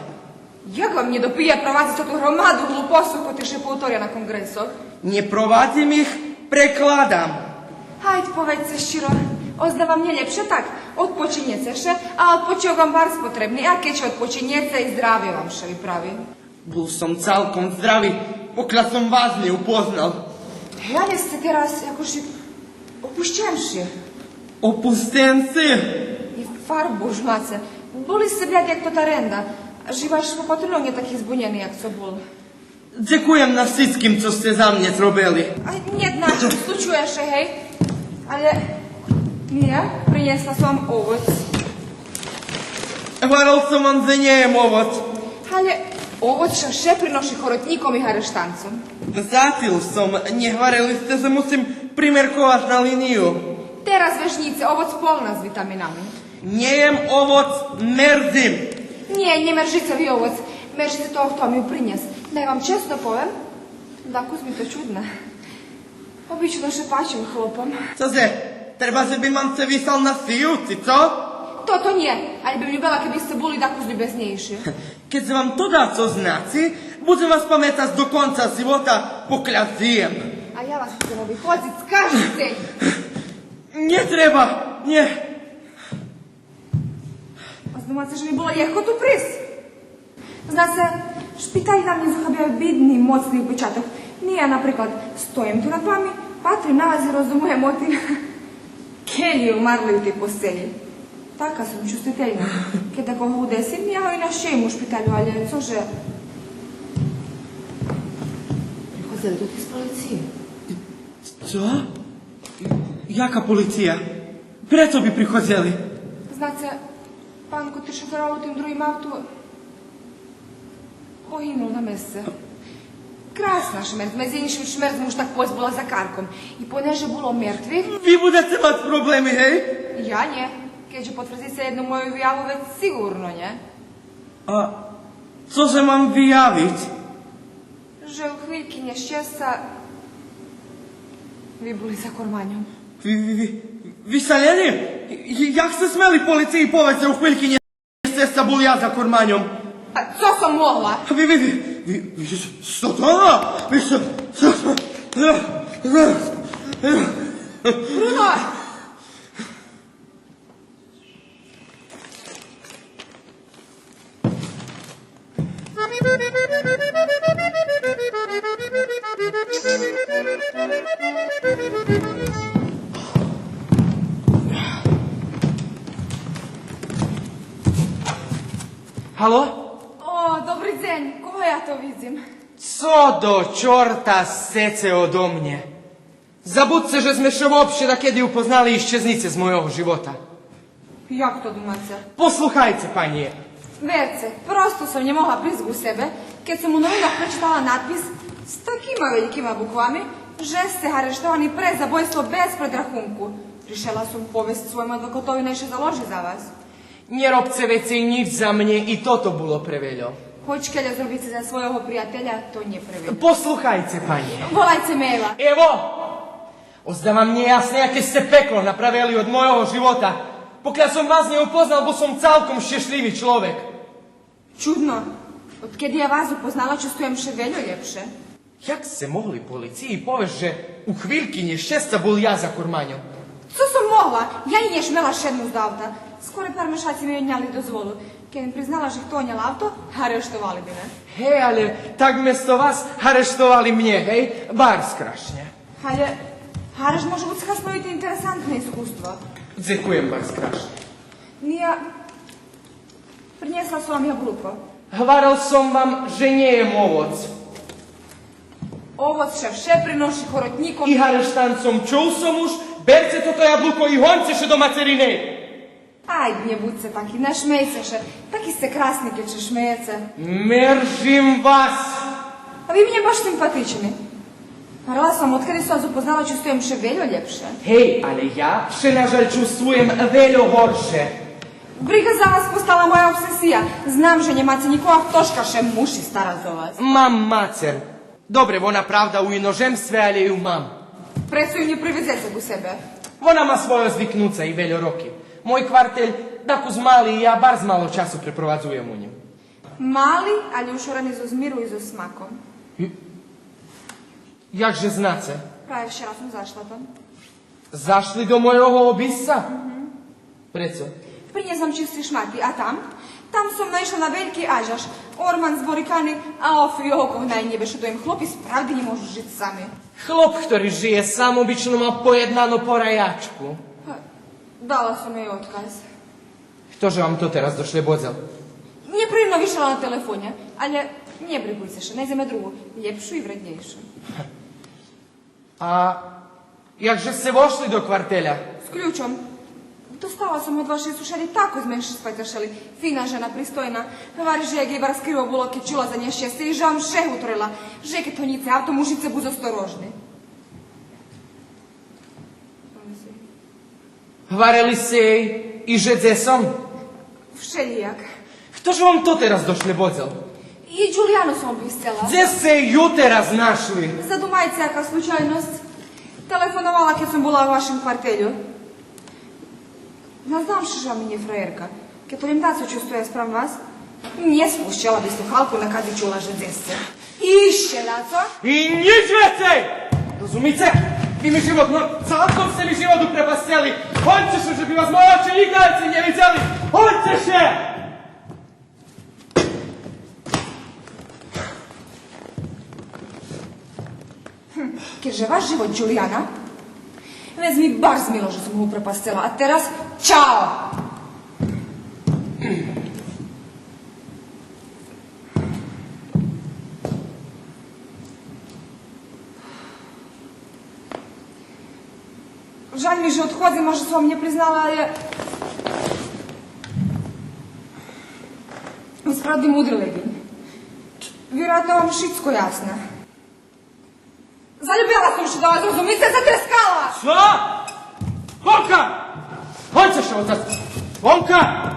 Як вам нє допиря провадзиц тоту громаду глупосцох котри ше повторя на конґресох? Нє провадзим их, прекладам. Гайд, поведзце щиро, озда вам нє лєпше так? Одпочинєце ше, а одпочинок вам барз потребни, а кед ше одпочинєце, и здравє вам ше виправи. Бул сом цалком здрави, покля сом вас нє упознал. Глядали сце тераз якошик опущенши. Опущенши? И фарбу уж маце. Були сце бляд як тота Ренда. Жи ваш патрунок нє таки збунєни як цо бул. Дзекуєм на шицким цо сце за мнє зробели. А нє на чим, случує ше, гей. Але, Мия, принєсла сом овоц. Гварел сом вам же нє єм овоц. Але овоц ше вше приноши хоротнїком и гарештанцом. Зацил сом, нє гварели сце же мусим примерковац на линию. Тераз вежнїце, овоц полна з витаминами. Нє єм овоц, мерзим. Нє, нє мержице ви овоц. Мержице того, хто вам ю принєс. Най вам чесно повем, дакус ми то чудна. Обично ше пачим хлопом. Цо же, треба же бим вам ше висал на шию, ци цо? Тото нє, але бим любела кед би сце були дакус любезнєйши. Кед же вам то дацо значи, будзем вас паметац до конца живота, покля жиєм. А я вас будзем обиходзиц кажди дзень. Нє треба, нє. А думаце же ми було лєгко ту присц? Зна ше, шпиталї на мнє зохабяю бидни, моцни упечаток. Нє, я, наприклад, стоїм ту над вами, патрим на вас и розумуєм о тим. Кельо, умарли у тей постелї. Така сом чустительна. Кед дакого удесим, я го и нашиєм у шпиталю, але цо же? Приходзели ту з полициї. Цо? Яка полиция? Прецо би приходзели? Знаце, пан котри шоферувал у тим другим авту, погинул на месце. Красна шмерц, медзи иншим шмерц му уж так повесц була за карком. И понеже було мертвих... Ви будзеце мац проблеми, гей? Я нє. Кед же потвердзице єдну мою вияву, вец сиґурно нє. А цо же мам виявиц? Же у хвильки нєщесца ви були за корманьом. Ви, ви, ви, ви шалєли? Як сце смели полициї повесц же у хвильки нєщесца бул я за корманьом? А цо сом могла? Ви, ви, ви, ви, ви, што то? Ви што, што, што? Бруно! Гало? О, добри дзень. Кого я то видзим? Цо до чорта сцеце одо мнє? Забудзце же зме ше вообще дакеди упознали и щезнице з мойого живота. Як то думаце? Послухайце, панї. Верце, просто сом нє могла присц ґу себе, кед сом у новинох пречитала надпис з такима велїкима буквами же сце гарештовани пре забойство без предрахунку. Ришела сом повесц своєму адвокатови най ше заложи за вас. Нє робце вецей нїч за мнє, и тото було превельо. Хоч кельо зробице за свойого приятеля, то нє превельо. Послухайце, панї. Волайце ме Ева. Ево! Озда вам нє ясне яке сце пекло направели од мойого живота? Покля сом вас нє упознал, бул сом цалком щешлїви чловек. Чудно. Одкеди я вас упознала, чувствуєм ше вельо лєпше. Як сце могли полициї повесц же у хвильки нєщесца бул я за корманьом? Цо сом могла? Я и нє шмела шеднуц до авта. Скоре пар мешаци ми одняли дозволу. Кед бим признала же хто однял авто, арештовали би ме. Гей, але так место вас арештовали мнє, гей? Барз крашнє. Але, гараж може буц хасновите, интересантне искуство. Дзекуєм барз крашнє. Нє, принєсла сом вам яблуко. Гварел сом вам же нє єм овоц. Овоц ше вше приноши хоротнїком. И гарештан сом, чул сом уж, берце тото яблуко и гонце ше до мацериней. Айде, нє будзце таки, нашмейце ше. Таки сце красни, кед ше шмеєце. Мержим вас! А ви ми нє баш симпатични. Гварела сом, одкеди сом вас упознала, чувствуєм ше вельо лєпше. Гей, але я ше, на жаль, чувствуєм вельо горше. Брига за вас постала моя обсесия. Знам же нємаце нїкого, хтошка ше муши старац о вас. Мам мацер. Добре, вона, правда, у иножемстве, але ю мам. Прецо ю нє приведзеце ку себе? Вона ма свойо звикнуца и вельо роки. Мой квартель дакус мали и я барз мало часу препровадзуєм у нїм. Мали, але ушорени зоз миру и зоз смаком. Ю-, як же знаце? Праве вчера сом зашла там. Зашли до мойого обисца? Мгм. Прецо? Принєсла сом чисти шмати, а там? Там сом наишла на вельки аджаш. Орман зборикани, а о фиокох на нєбе, што им хлопи справди нє можу жиц сами. Хлоп хтори жиє сам обично ма поєднано пораячку. Па, дала сом єй одказ. Хто же вам то тераз дошлєбодзел? Нє приємно вишела на телефонє, але нє бригуйце ше, найдземе другу, лєпшу и вреднєйшу. А як же сце вошли до квартеля? З ключом. Достала сом од вашей сушеди, тако зме ше спатяшели. Фина жена, пристойна. Гвари же як єй барз криво було, кед чула за нєщесце и же вам вше гуторела. Же кед гонице авто, мушице буц осторожни. Гварели сце єй и же дзе сом? Вшелїяк. Хто же вам то тераз дошлєбодзел? И Джулияну сом обисцела. Дзе сце ю тераз нашли? Задумайце, яка случайносц. Телефоновала, кед сом була у вашим квартелю. Наздавам ше же вам нє фраєрка. Кед то нєм дацо чувствує спрам вас, нє спущела би слухалку, накази чула же дзе сце. И ище дацо? И нїч вецей! Розумице? Ви ми живот, но цалком сце ми живот упрепастели. Гонце ше, же би вас мойо очи нїґда вецей нє видзели. Гонце ше! Гм, кед же ваш живот, Джулияна, вец ми барз мило же сом го упрепастела, а тераз чао! Жаль ми же одходзим, може сом вам нє признала, але ви справди мудри леґинь. Вироятно вам шицко ясне. Залюбела сом ше до вас, розумице, затрескала! Цо? Вонка! Гонце ше одтадз! Вонка!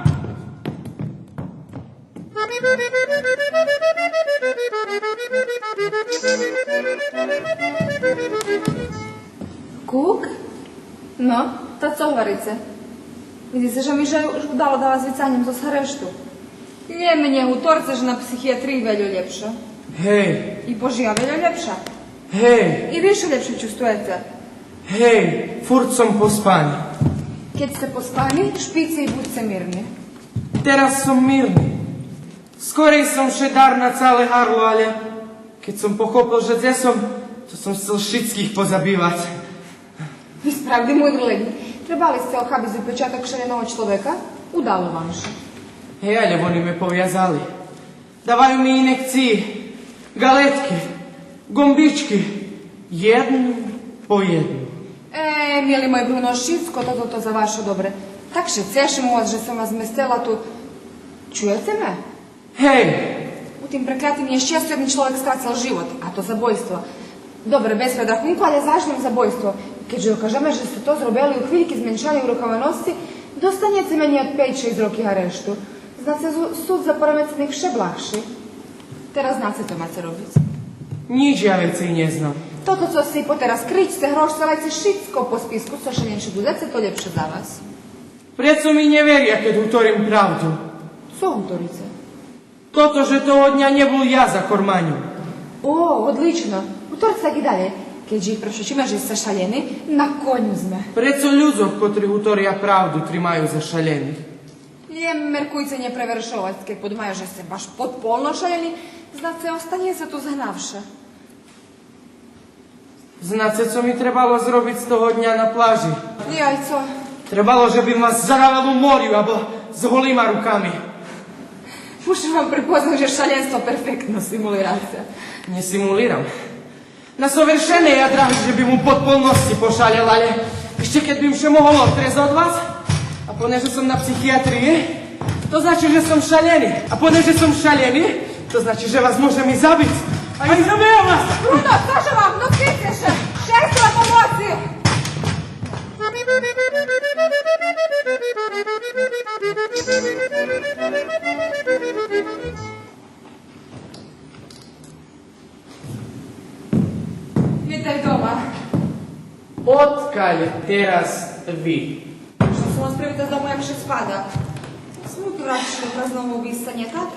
Кук? Но, та цо гварице? Видзице же ми ше удало дала з вицаньом зоз арешту. Нє менєй гуторце же на психиятриї вельо лєпше. Гей. И пожия вельо лєпше. Гей. И ви ше лєпше чувствуєце. Гей, фурт сом поспани. Кед сце поспани, шпице и будзце мирни. Тераз сом мирни. Скорей сом ше дарла на цале гарло, але кед сом похопел же дзе сом, то сом сцел шицких позабивац. Ви справди мудри леґинь. Требали сце охабиц запечаток шаленого чловека, удало вам ше. Гей, але вони ме повязали. Даваю ми инєкциї, ґалетки, ґомбички, єдну по єдну. Е, мили мой Бруно, шицко тото то за ваше добре. Так ше цешим у вас же сом вас зместела ту. Чуєце ме? Гей! У тим преклятим нєщесцю єден чловек страцел живот, а то забойство. Добре, без предрахунку, але заш нєм забойство. Кед же докажеме же сце то зробели у хвильки зменшаней урохованосци, достанєце менєй од пейц-шейсц роки арешту. Знаце, зу-, суд за поремецених вше благши. Тераз знаце цо маце робиц. Нїч я вецей нє знам. Тото цо сце потераз кричце, грошце, лайце, шицко по списку, цо ше менше будзеце, то лєпше за вас. Прецо ми нє веря кед гуторим правду? Цо гуторице? Тото же того дня нє бул я за корманю. О, одлично. Гуторце так и далєй. Кед же их прешучиме же сце шалєни, на коню зме. Прецо людзох котри гуторя правду тримаю за шалених? Лєм меркуйце нє превершовац, кед подумаю же сце баш подполно шалєни, знаце, останєце ту загнавше. Знаце цо ми требало зробиц того дня на плажи? Яй, цо? Требало же бим вас загавел у морю або з голима руками. Мушим вам припознац же шаленство перфектно симулирате. Нє симулирам. На совершене я драги же бим у подполносци пошалєл, але ище кед бим ше могол отрець од вас, а понеже сом на психиятриї, то значи же сом шалєни. А понеже сом шалєни, то значи же вас можем и забиц. А и забиям вас! Бруно, цо же вам? Но, кицце ше! Шестра помоци! Витай дома. Одкаль тераз ви? Што сом вас привидзела з дому, як ше спада? Смутно раз ше празному обисця, нє так?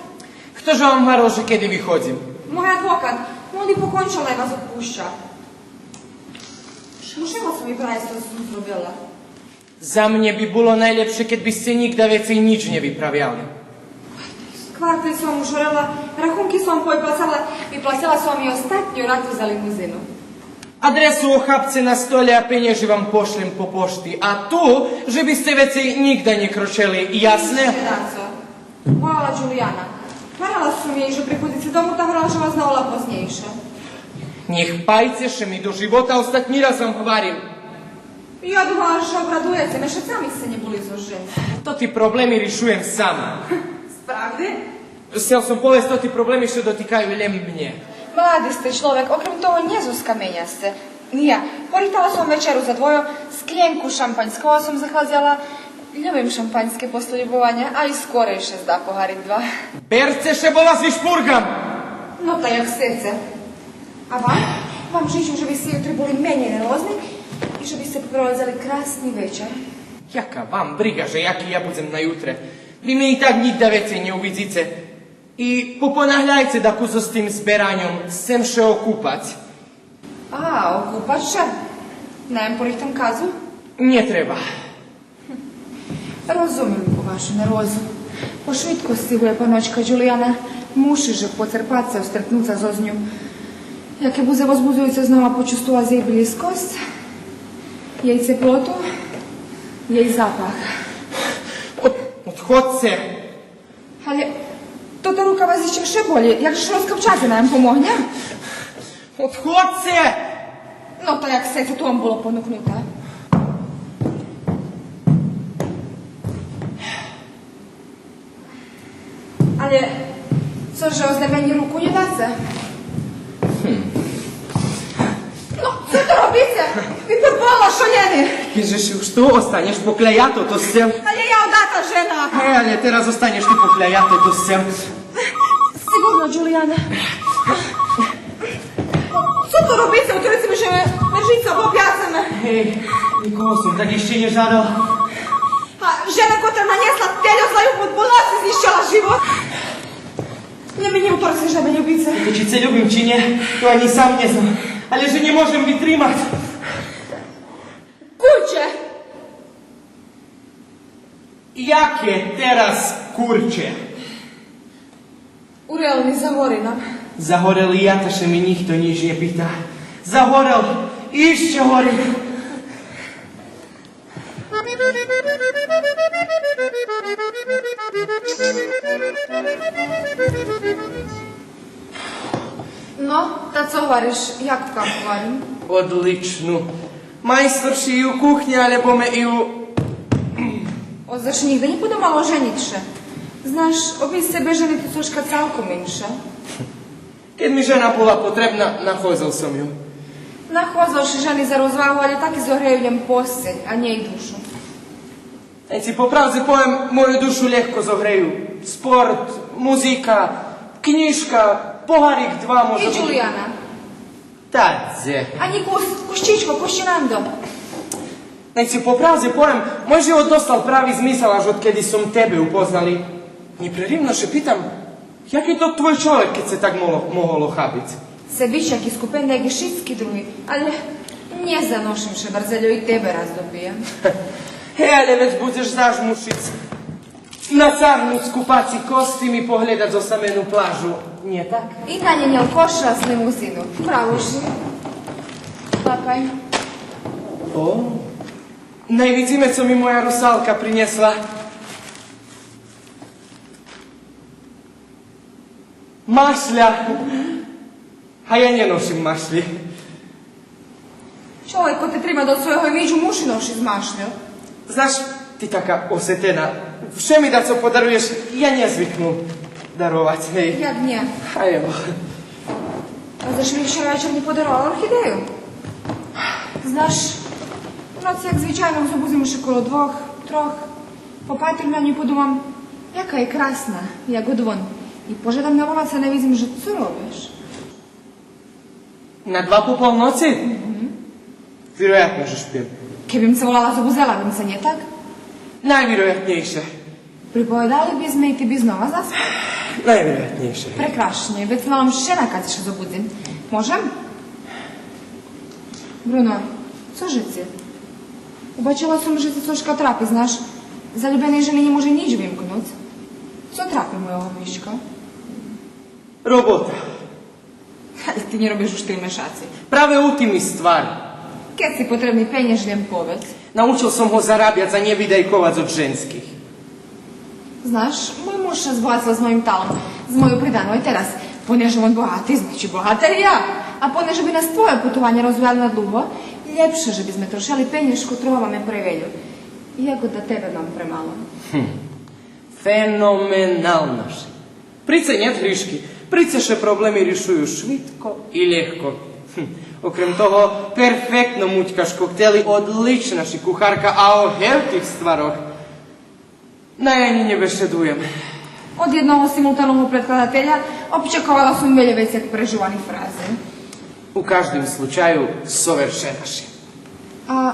Хто же вам гварел же кеди виходзим? Мой адвокат. Вон и покончел, най вас одпуща. Мушим вас ми правиц, цо сом зробела. За мнє би було найлєпше кед би сце нїґда вецей нїч нє виправяли. Квартель сом ушорела, рахунки сом пойплацала, виплацела сом и остатню рату за лимузину. Адресу охапце на столє, а пенєжи вам пошлєм по пошти. А ту, же би сце вецей нїґда нє крочели, ясне? Ище дацо. Волала Джулияна. Гварела сом єй же приходзице дому, та гварела же вас навола познєйше. Нє хпайце ше ми до живота, остатнї раз вам гварим. Я думала же ше обрадуєце, мешацами сце нє були зоз женским. Тоти проблеми ришуєм сама. Справди? Сцел сом повесц, тоти проблеми ше дотикаю лєм мнє. Млади сце чловек, окрем того нє зоз каменя сце. Нє, порихтала сом вечеру за двойо, склєнку шампаньского сом захладзела. Любим шампаньске после любованя, а и скорей ше зда погарик два. Берце ше, бо вас вишпурґам! Но та як сцеце. А вам? Вам жичим же би сце ютре були менєй нервозни и же би сце провадзели красни вечар. Яка вам бриґа же яки я будзем на ютре? Ви ме и так нїґда вецей нє увидзице. И попонагляйце дакус з тим збераньом, сцем ше окупац. А, окупац ше? Най порихтам казу? Нє треба. Розумим вашу нервозу. Пошвидко сцигує паночка Джулияна, муши же поцерпац ше стретнуц зоз ню. Яке будзе возбудзуюце знова почувствовац єй блїзкосц, єй цеплоту, єй запах. Од-, одходце! Але тота рука вас ище вше болї. Як же ше розкапчаце, най вам помогнєм? Одходце! Но та як сцеце, ту вам було понукнуте. Але цо же, ознеменї руку нє даце? Гм. Но, цо то робице? Ви подполно шалєни! Кед же ше уж ту, останєш покляято ту сцем. Але я одата жена! Е, але тераз останєш ту покляято ту сцем. Сиґурно, Джулияна. Цо то робице? Гуторице ми же ме жица обопяцеме. Гей, никого сом так ище нє жадал. А жена котра нанєсла тельо злаю, подполно си знїщела живот. Нє ми нє гуторице же ме любице. Та чи це любим, чи нє, то анї сам нє знам. Але же нє можем витримац. Курче! Яке тераз курче? Урел ми, загоринам. Загорел и я, та ше ми нїхто нїч нє пита. Загорел, ище горим. Но, та цо гвариш, як ткам гварим? Одлично. Майстор ши и у кухнї, алєбо ме и у... О, заш нїґда нє подумал ожениц ше? Знаш, обисце без жени то цошка цалком инше. Кед ми жена була потребна, находзел сом ю. Находзел ши жени за розвагу, але таки зогрею лєм посцель, а нє и душу. Ей, ци по правдзи повем, мою душу лєгко зогрею. Спорт, музика, кнїжка, погарик два може... И Джулияна. Та дзе? Анї кус, кущичко, кущинандо. Най ци по правдзе повем, мой живот достал прави змисал аж одкеди сом тебе упознал и непреривно ше питам, яки то твой чоловек, кед ше так моло-, могол охабиц? Себичак и скупен як и шицки други, але нє заношим ше, барз лєгко и тебе раз допиєм. Гей, але вец будзеш заш мушиц нацагнуц купаци костим и поглєдац осамену плажу, нє так? И на нєй нєлкоша з лимузину. Право ши. Лапай. О, най видзиме цо ми моя Русалка принєсла. Машля! А я нє ношим машлї. Чоловек кед трима до свойого имиджу муши ношиц машлю. Знаш, ти така осетена, вше ми дацо подаруєш, я нє звикнул даровац, гей. Як нє? А ево. А заш ми вчера вечар нє подаровала орхидею? Знаш, у ноц, як звичайно, зобудзим ше коло двох, трох, попатрим на ню, подумам, яка є красна, як од вон. И пожадам на волац, а най видзим же цо робиш. На два по полноци? Мгм. Вироятно же шпим. Кед бим ше волала, зобудзела бим ше, нє так? Найвироятнєйше. Приповедали бизме и ти би знова заспал? Найвироятнєйше. Прекрашнє, вец мала ше накадзи ше зобудзим. Можем? Бруно, цо же ци? Убачела сом же ци цошка трапи, знаш, залюбеней жени нє може нїч вимкнуц. Цо трапи мойого Мишка? Робота. Але ти нє робиш уж три мешаци. Праве у тим и ствар. Кед ци потребни пенєж, лєм поведз. Научел сом го зарабяц, а нє видайковац од женских. Знаш, мой муж ше збогацел з моїм талом, з мойов придану, а тераз, понеже вон богати, значи богата и я. А понеже би нас твойо путованє розвело на длуго, лєпше же бизме трошели пенєж, котрого маме превельо. Як го да тебе мам премало. Гм. Феноменално ше. При це нєт гришки. При це ше проблеми ришую швидко и лєгко. Гм. Окрем того, перфектно мутькаш коктели, одлична ши кухарка, а о гевтих стварох най анї нє бешедуєм. Од єдного симултаного предкладателя очековала сом вельо вецей як прежувани фрази. У каждим случаю, совершена ши. А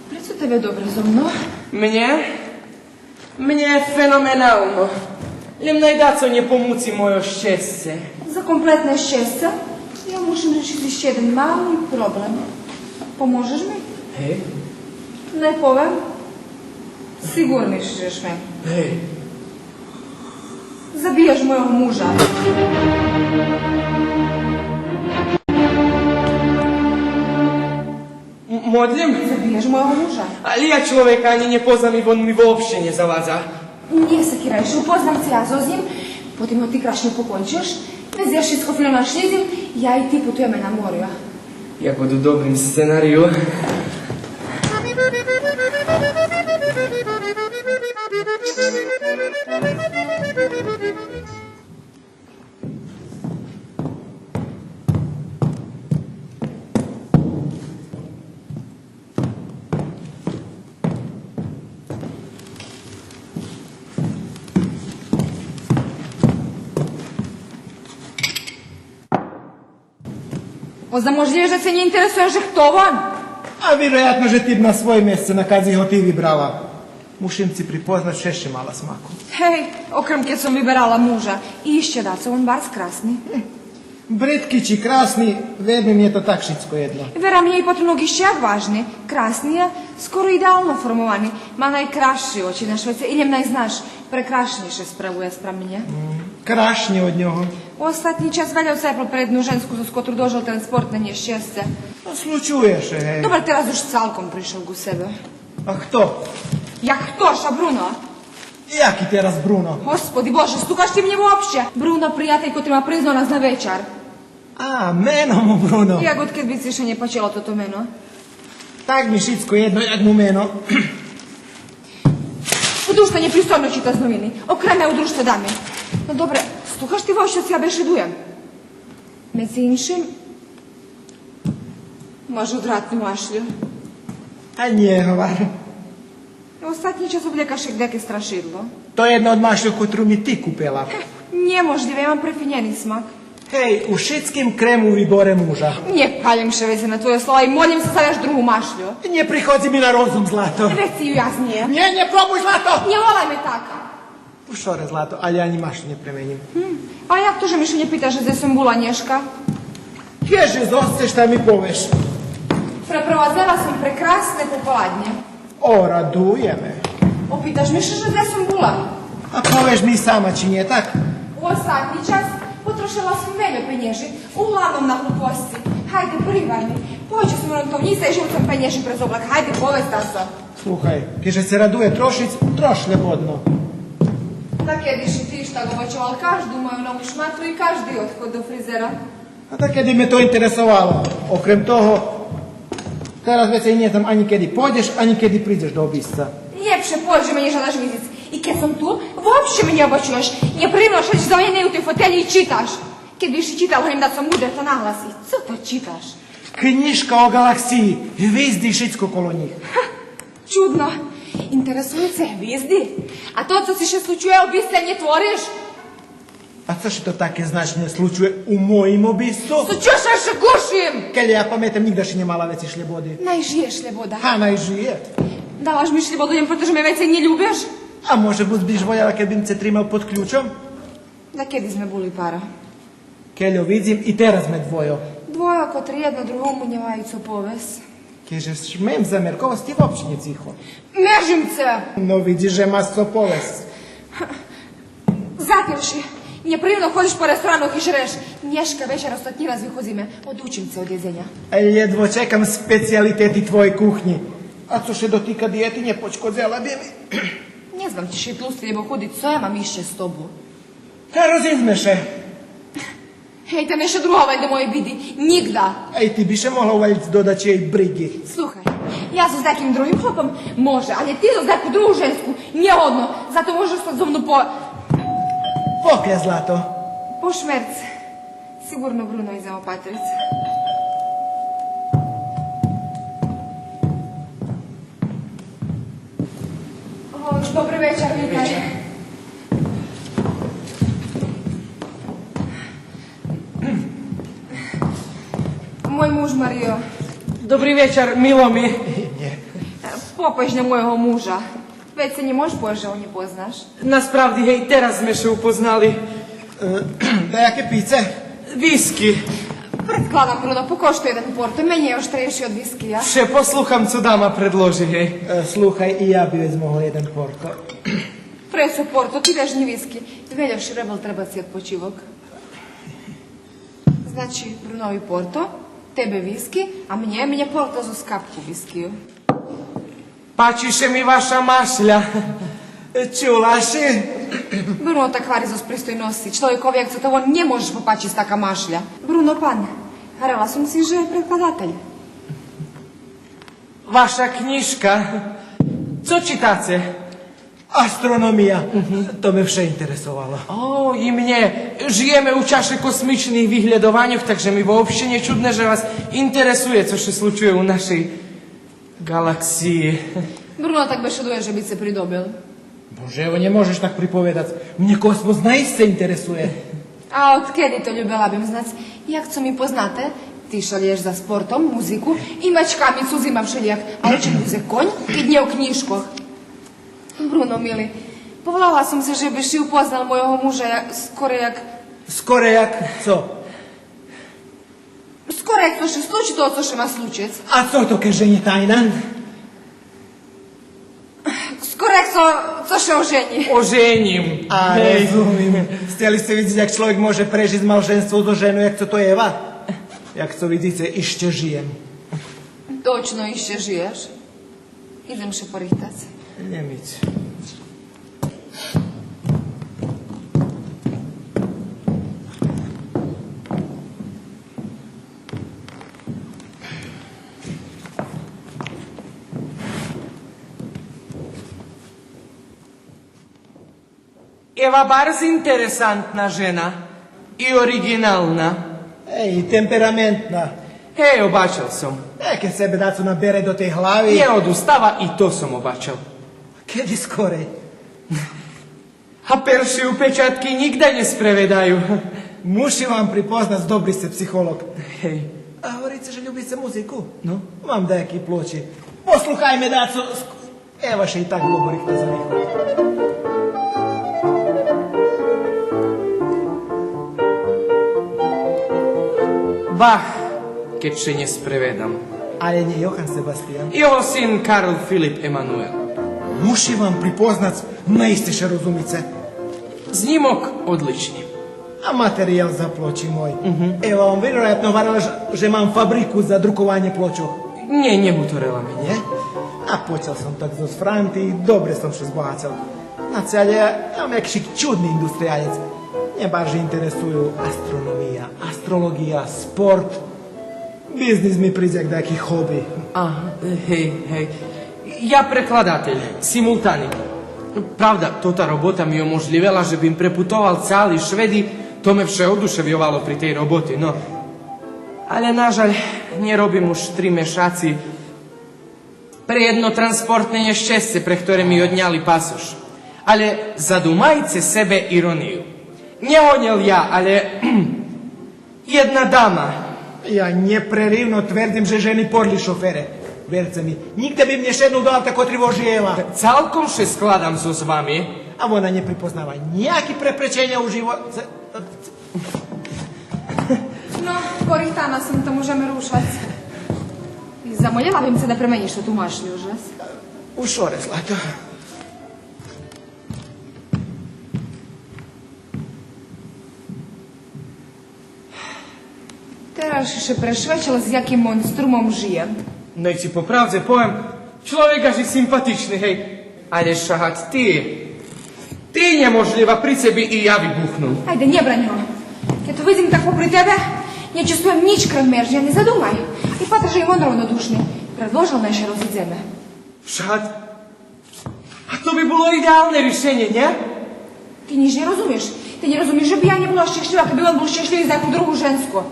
прецо тебе добре зо мнов? Мнє? Мнє феноменално. Лєм най дацо нє помуци мойо щесце. За комплетне щесце я мушим ришиц ище єден мали проблем. Поможеш ми? Гей. Най повем, сиґурни ши жеш ме. Гей. Забиєш мойого мужа. М-, модлїм? Забиєш мойого мужа. Але я чоловека анї нє познам и вон ми вообще нє завадза. Нє сакирай ше, упознам ше я зоз нїм, потим го ти крашнє покончиш, вец я шицко фино нашлїдзим, я и ти путуєме на морю. Як у добрим сценарию. Ознаможлїєш же ше нє интересуєм же хто вон? А вироятно же ти б на своє месце, на кадзи го ти вибрала. Мушим ци припознац, ши ше мала смаку. Гей, окрем кед сом виберала мужа. И ище дацо, вон барз красни. Гм. Бридки чи красни, верни ми, є то так шицко єдно. Вера ми, нє потребно ище як важни. Красни є, скоро идеално формовани. Ма найкрасши очи на швеце, и лєм най знаш, прекрашнєйше справує спрам мнє. М, крашнє од нього. У остатнї час вельо цепел пред єдну женску, зоз котру дожил транспортне нєщесце. Но, случує ше, гей. Добре, тераз уж цалком пришол ку себе. А хто? Як хто, ша Бруно? Яки тераз Бруно? Господи Боже, слухаш ти мнє вообще? Бруно, приятель котри ма признал нас на вечар. А, мено му Бруно. Як одкед би ци ше нє пачело тото мено? Так ми шицко єдно, як му мено. У дружтве нєпристойно читац новини. Окреме у дружтве дами. Но добре, слухаш ти вообще цо я бешедуєм? Медзи иншим, маш одвратну машлю. А нє говори. Остатнї час облєкаш як даке страшидло. То єдна од машлї котру ми ти купела. Хе, нєможлїве, я мам префинєни смак. Гей, у шицким крему виборе мужа. Нє палєм ше вецей на твойо слова и молєм ше, ставяш другу машлю. Нє приходзи ми на розум, Злато. Вецей ю я знєм. Нє, нє пробуй, Злато! Нє волай ме так. Шоре, Злато, алє анї машлю нє пременїм. Гм. А як то же ме ше нє питаш же дзе сом була нєшка? Кед же зосцеш, та ми повеш. Препровадзела сом прекрасне пополаднє. О, радує ме. Опиташ ме ше же дзе сом була? А повеш ми сама, чи нє так? У остатнї час потрошела сом вельо пенєжи, углавном на глупосци. Гайде, приварни. Пойдзе сом ґрунтовнїце и живуц сом пенєжи през облак. Гайде, поведз дацо. Слухай, кед же ше радує трошиц, трош шлєбодно. Та кедиш и ти иштак обачовал кажду мою нову шматру и кажди одход до фризера. А та кеди ме то интересовало? Окрем того, тераз вецей нє знам анї кеди пойдзеш, анї кеди придзеш до обисца. Лєпше пойдз, же ме нє жадаш видзиц. И кед сом ту, вообще ме нє обачуєш. Нє приємно шедзиш завалєни у тей фотелї и читаш. Кед би ши читал гоним дацо мудре, та наглас. Цо то читаш? Кнїжка о ґалаксиї, гвизди и шицко коло нїх. Ха, чудно. Интересую це гвизди? А то цо ци ше случує у обисци, нє твориш? А цо ше то таке, значи, нє случує у моїм обисцу? Случує ше, ше гушим! Кельо я паметам, нїґда ши нє мала вецей шлєбоди. Най жиє шлєбода. Га, най жиє. Дала ш ми шлєбоду лєм прето же ме вецей нє любиш? А може буц биш воляла кед бим це тримал под ключом? Дакеди зме були пара? Кельо видзим, и тераз зме двойо. Двойо котри єдно другому нє маю цо повесц. Кед же шмем замерковац, ти вообще нє цихо. Межим це! Но видзиш же маш цо повесц. Запивши, нєприємно ходиш по ресторанох и жреш. Нєшка вечар остатнї раз виходзиме. Одучим це од єдзеня. Лєдво чекам специялитети твойей кухнї. А цо ше дотика диєти, нє пошкодзела би ми. Нє знам чи ши тлусти, лєбо худиц, цо я мам ище з тобу? Та розидзме ше. Гей, та нєшка друга валь до моєй биди. Нїґда. Ей, ти би ше могла увалїц до дачиєй бриґи. Слухай, я зоз даким другим хлопом може, алє ти зоз даку другу женску нєгодно. Зато можеш остац зо мну по... Покля, Злато? По шмерц. Сиґурно Бруно идзе опатриц. О, добри вечар, витай. Вечар. Мой муж Марио. Добри вечар, мило ми. Нє. Попач на мойого мужа. Вецей нє можеш повесц же го нє познаш. Насправди, гей, тераз зме ше упознали. Е, даяке пице? Виски. Предкладам, Бруно, покоштуй єден порто, менєй оштрейши од виския. Ше послухам цо дама предложи, гей. Е, слухай, и я би вец могол єден порто. Прецо порто, ти вец нє виски. Вельо ши робел, треба ци одпочивок. Значи, Брунови порто, тебе виски, а мнє, мнє порто зоз капку вискию. Пачи ше ми ваша машля. Чула ши? Бруно, та гвари зоз пристойносци. Чловекови як цо то вон нє можеш попачиц така машля. Бруно, пан, гварела сом ци же предкладатель. Ваша кнїжка. Цо читаце? Астрономия. Мгм. То ме вше интересовало. О, и мнє. Жиєме у чаше космичних виглєдованьох, так же ми вообще нє чудне же вас интересує цо ше случує у нашей ґалаксиї. Бруно так бешедує же би ше придобил. Боже, ево, нє можеш так приповедац. Мнє космос наисце интересує. А одкеди, то любела бим знац. Як цо ми познате, ти шалєш за спортом, музику и мачками цудзима вшелїяк. А о чим будзе конь, кед нє о кнїжкох? Бруно, мили, поволала сом ше же би ши упознал мойого мужа, я-, скорей як... Скорей як цо? Скорей як цо ше случи, то цо ше ма случиц. А цо то, кед же нє тайна? Скорей як цо, цо ше оженї. Оженїм. А, гей, розумим. Сцели сце видзиц як чловек може прежиц малженство зоз жену, як цо то єва? Як цо видзице, ище жиєм. Точно ище жиєш? Идзем ше порихтац. Нє миц. Ева барз интересантна жена и ориґинална. Гей, и темпераментна. Гей, обачал сом. Е, кед себе дацо набере до тей глави. Нє одустава, и то сом обачал. Кеди скорей? А перши упечатки нїґда нє спреведаю. Мушим вам припознац, добри сце психолоґ. Гей. А говорице же любице музику? Но. Мам даяки плочи. Послухайме дацо. Ево ше и так Бог рихтує за виход. Бах, кед ше нє спреведам. Але нє Йохан Себастиян? Його син Карл Филип Емануел. Мушим вам припознац, наисце ше розумице. Знїмок одлични. А материял за плочи мой? Мгм. Ева вам вироятно гварела же, же мам фабрику за друкованє плочох. Нє, нє гуторела ми. Нє? А почал сом так зоз франти и добре сом ше збогацел. Знате, але я, я мам якшик чудни индустриялєц. Нє баржи интересую астрономия, астролоґия, спорт. Бизнис ми придзе як даяки хоби. Ага, гей, гей. Я прекладатель, симултаник. Правда, тота робота ми оможлївела же бим препутовал цали швед и то ме вше одушевйовало при тей роботи, но. Але, на жаль, нє робим уж три мешаци пре єдно транспортне нєщесце, пре хторе ми одняли пасош. Але задумайце себе иронию. Нє гонєл я, але єдна дама. Я нєпреривно твердим же жени порли шофере. Верце ми, нїґда бим нє шеднул до авта котри вожи Ева. Цалком ше складам зоз вами. А вона нє припознава нїяки препреченя у живоце. Но, порихтана сом, та можеме рушац. И замолєла бим цо да пременїш ту машлю, же? У шоре, злато. Тераз ше прешвечел з яким монструмом жиєм. Но и ци по правдзе повем, чловек аж и симпатични, гей. Але шагат ти, ти нєможлїва, при цеби и я вибухнул. Айде, нє брань го. Кед го видзим так попри тебе, нє чувствуєм нїч крем мержнї, нє задумай. И патр же и вон ровнодушни. Предложел най ше розидземе. Шагат А то би було идеалне ришенє, нє? Ти нїч нє розумиш. Ти нє розумиш же би я нє була щешлїва, кед би вон бул щешлїви з яку другу женску.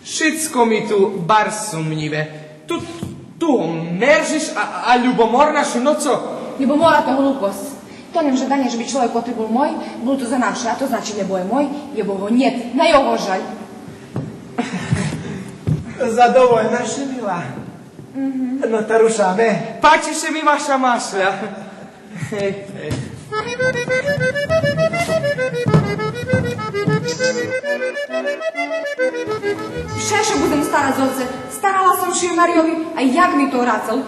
Шицко ми ту барз сумнїве. Ту, ту го мержиш, а, а любоморна ши, но цо? Любомора то глупосц. То нє жаданє же би чловек котри бул мой, бул ту за навше, а то значи лєбо є мой, лєбо го нєт, на його жаль. Задовольна ши, мила? Мгм. Но та рушаме. Пачи ше ми ваша машля. Гей, гей. Вше ше будзем старац, зоце. Старала сом ше и о Марийови, а як ми то врацел?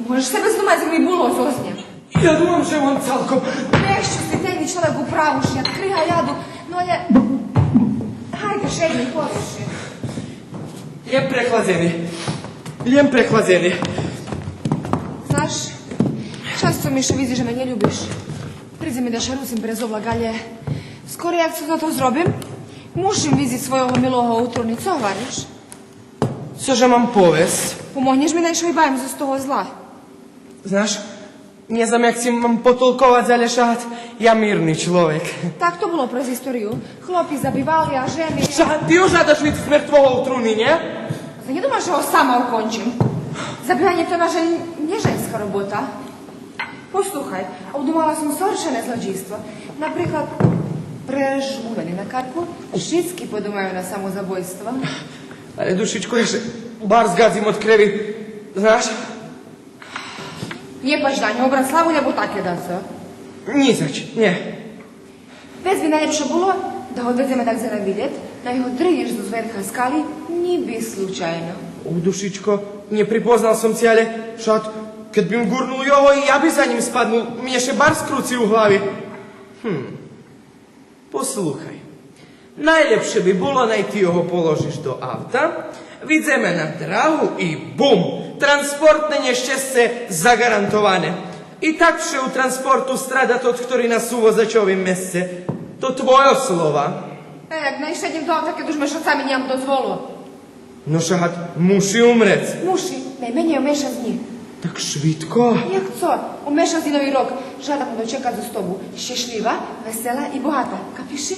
Можеш себе задумац як ми було зоз нєм. Я думам же вон цалком... Нєщестительни чловек у праву ши, як крига яду, но але... Гайде, шедни, повиш ше. Лєм прехладзени. Лєм прехладзени. Знаш, часто ми ше видзи же ме нє любиш. Придзе ми да ше русим през овлак, але скорей як цо за то зробим, мушим видзиц свойого милого у труни. Цо гвариш? Цо же мам повесц? Помогнєш ми най ше вибавим зоз того зла? Знаш, нє знам як ци мам потолковац, але шагат, я мирни чловек. Так то було през историю. Хлопи забивали, а жени... Шагат, ти уж жадаш видзиц смерц твого у труни, нє? Та нє думаш же го сама окончим. Забиванє то, на жаль, нє женска робота. Послухай, обдумала сом совршене злодїйство. Наприклад, прежмувени на карку, шицки подумаю на самозабойство. Але, душичко, я ше барз гадзим од креви, знаш? Нє пач на нього, образ славу, лєбо таке дацо. Нїзач, нє. Вец би найлєпше було да го одведземе дакдзе на вилєт, най го дригнєш зоз верха скали, нїби случайно. О, душичко, нє припознал сом ци, але шагат, кед бим гурнул його, и я би за нїм спаднул, мнє ше барз круци у глави. Гм. Послухай. Найлєпше би було най ти його положиш до авта, видземе на драгу и бум! Транспортне нєщесце заґарантоване. И так вше у транспорту страда тот хтори на сувозачовим месце. То твойо слова. Е, як най шеднєм до авта, кед уж мешацами нємам дозволу? Но шагат, муши умрец. Муши, найменєй о мешац днї. Так швидко? Як цо? У мешац днї Нови рок. Жадам го дочекац зоз тобу. Щешлїва, весела и богата. Капиш ши?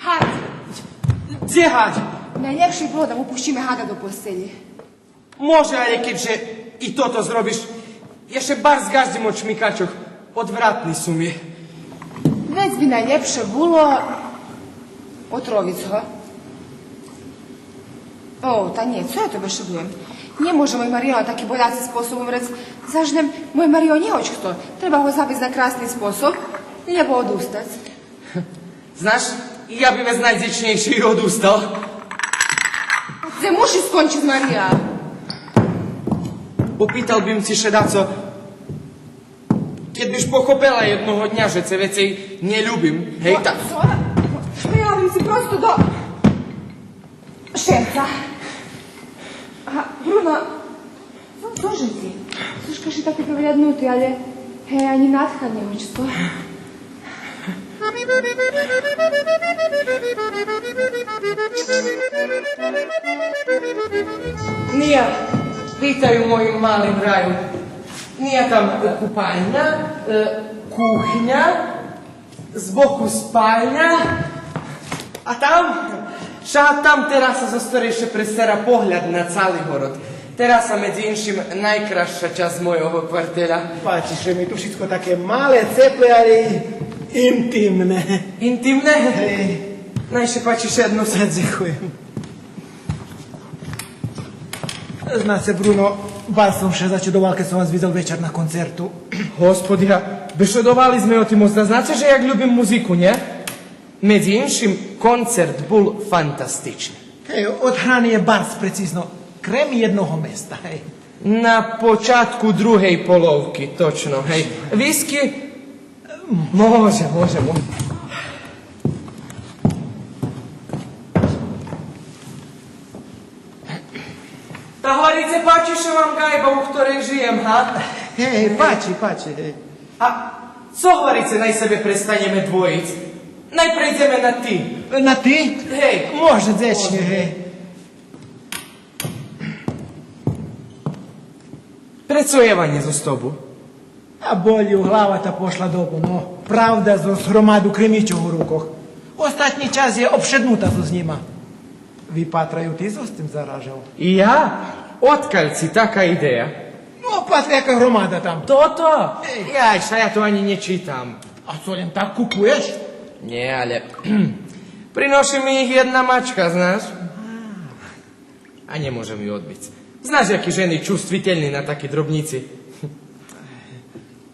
Гад! Дзе гад? Найлєпше би було да му пущиме гада до постелї. Може, але кед же и тото зробиш, я ше барз ґаждим од шмикачох. Одвратни су ми. Вец би найлєпше було отровиц го. О, та нє, цо я то бешедуєм? Нє може мой Марио на таки боляци способ умрец. Заш лєм мой Марио нє гоч хто. Треба го забиц на красни способ, лєбо одустац. Знаш, я би вец найдзечнєйше и одустал. Дзе мушиш скончиц, Марио? Попитал бим ци ше дацо, кед биш похопела єдного дня же це вецей нє любим, гей, та... Цо? Цо? Смеяла бим ци просто до шерца. А, Бруно, цо, цо же ти? Цо ж кажеш таки превляднути, але, гей, анї надха нємаш, цо? Ня, питай у моїм малим раю. Ня, там купальня, е, кухня, збоку спальня, а там, ша там тераса зоз хторей ше престера погляд на цали город. Тераса, медзи иншим, найкрасша часц мойого квартеля. Пачи ше ми ту шицко таке мале, цепле, але и интимне. Интимне? Гей. Най ше пачи ше єдно. Дзекуєм. Знаце, Бруно, барз сом ше зачудовал кед сом вас видзел вечар на концерту. Господи, а бешедовали зме о тим, озда, знаце же як любим музику, нє? Медзи иншим, концерт бул фантастични. Гей, одграни є барз прецизно, крем єдного места, гей. На початку другей половки, точно, гей. Виски? Може, може, може. Та, гварице, пачи ше вам гайба у хторей жиєм, га? Гей, пачи, пачи, гей. А цо гварице, най себе престанєме двоїц? Най прейдземе на ти. На ти? Гей. Може, дзечнє, гей. Прецо Ева нє зоз тобу? А болї глава та пошла добу, но. Правда зоз громаду кремичох у рукох. Остатнї час є обшеднута зоз нїма. Випатраю, ти зоз тим заражел. Я? Одкаль ци така идея? Но, патри, яка громада там. Тото? Ей. Яй, ша я то анї нє читам. А цо, лєм так купуєш? Нє, але приноши ми их єдна мачка, знаш? А. А нє можем ю одбиц. Знаш, яки жени чувствительни на таки дробнїци.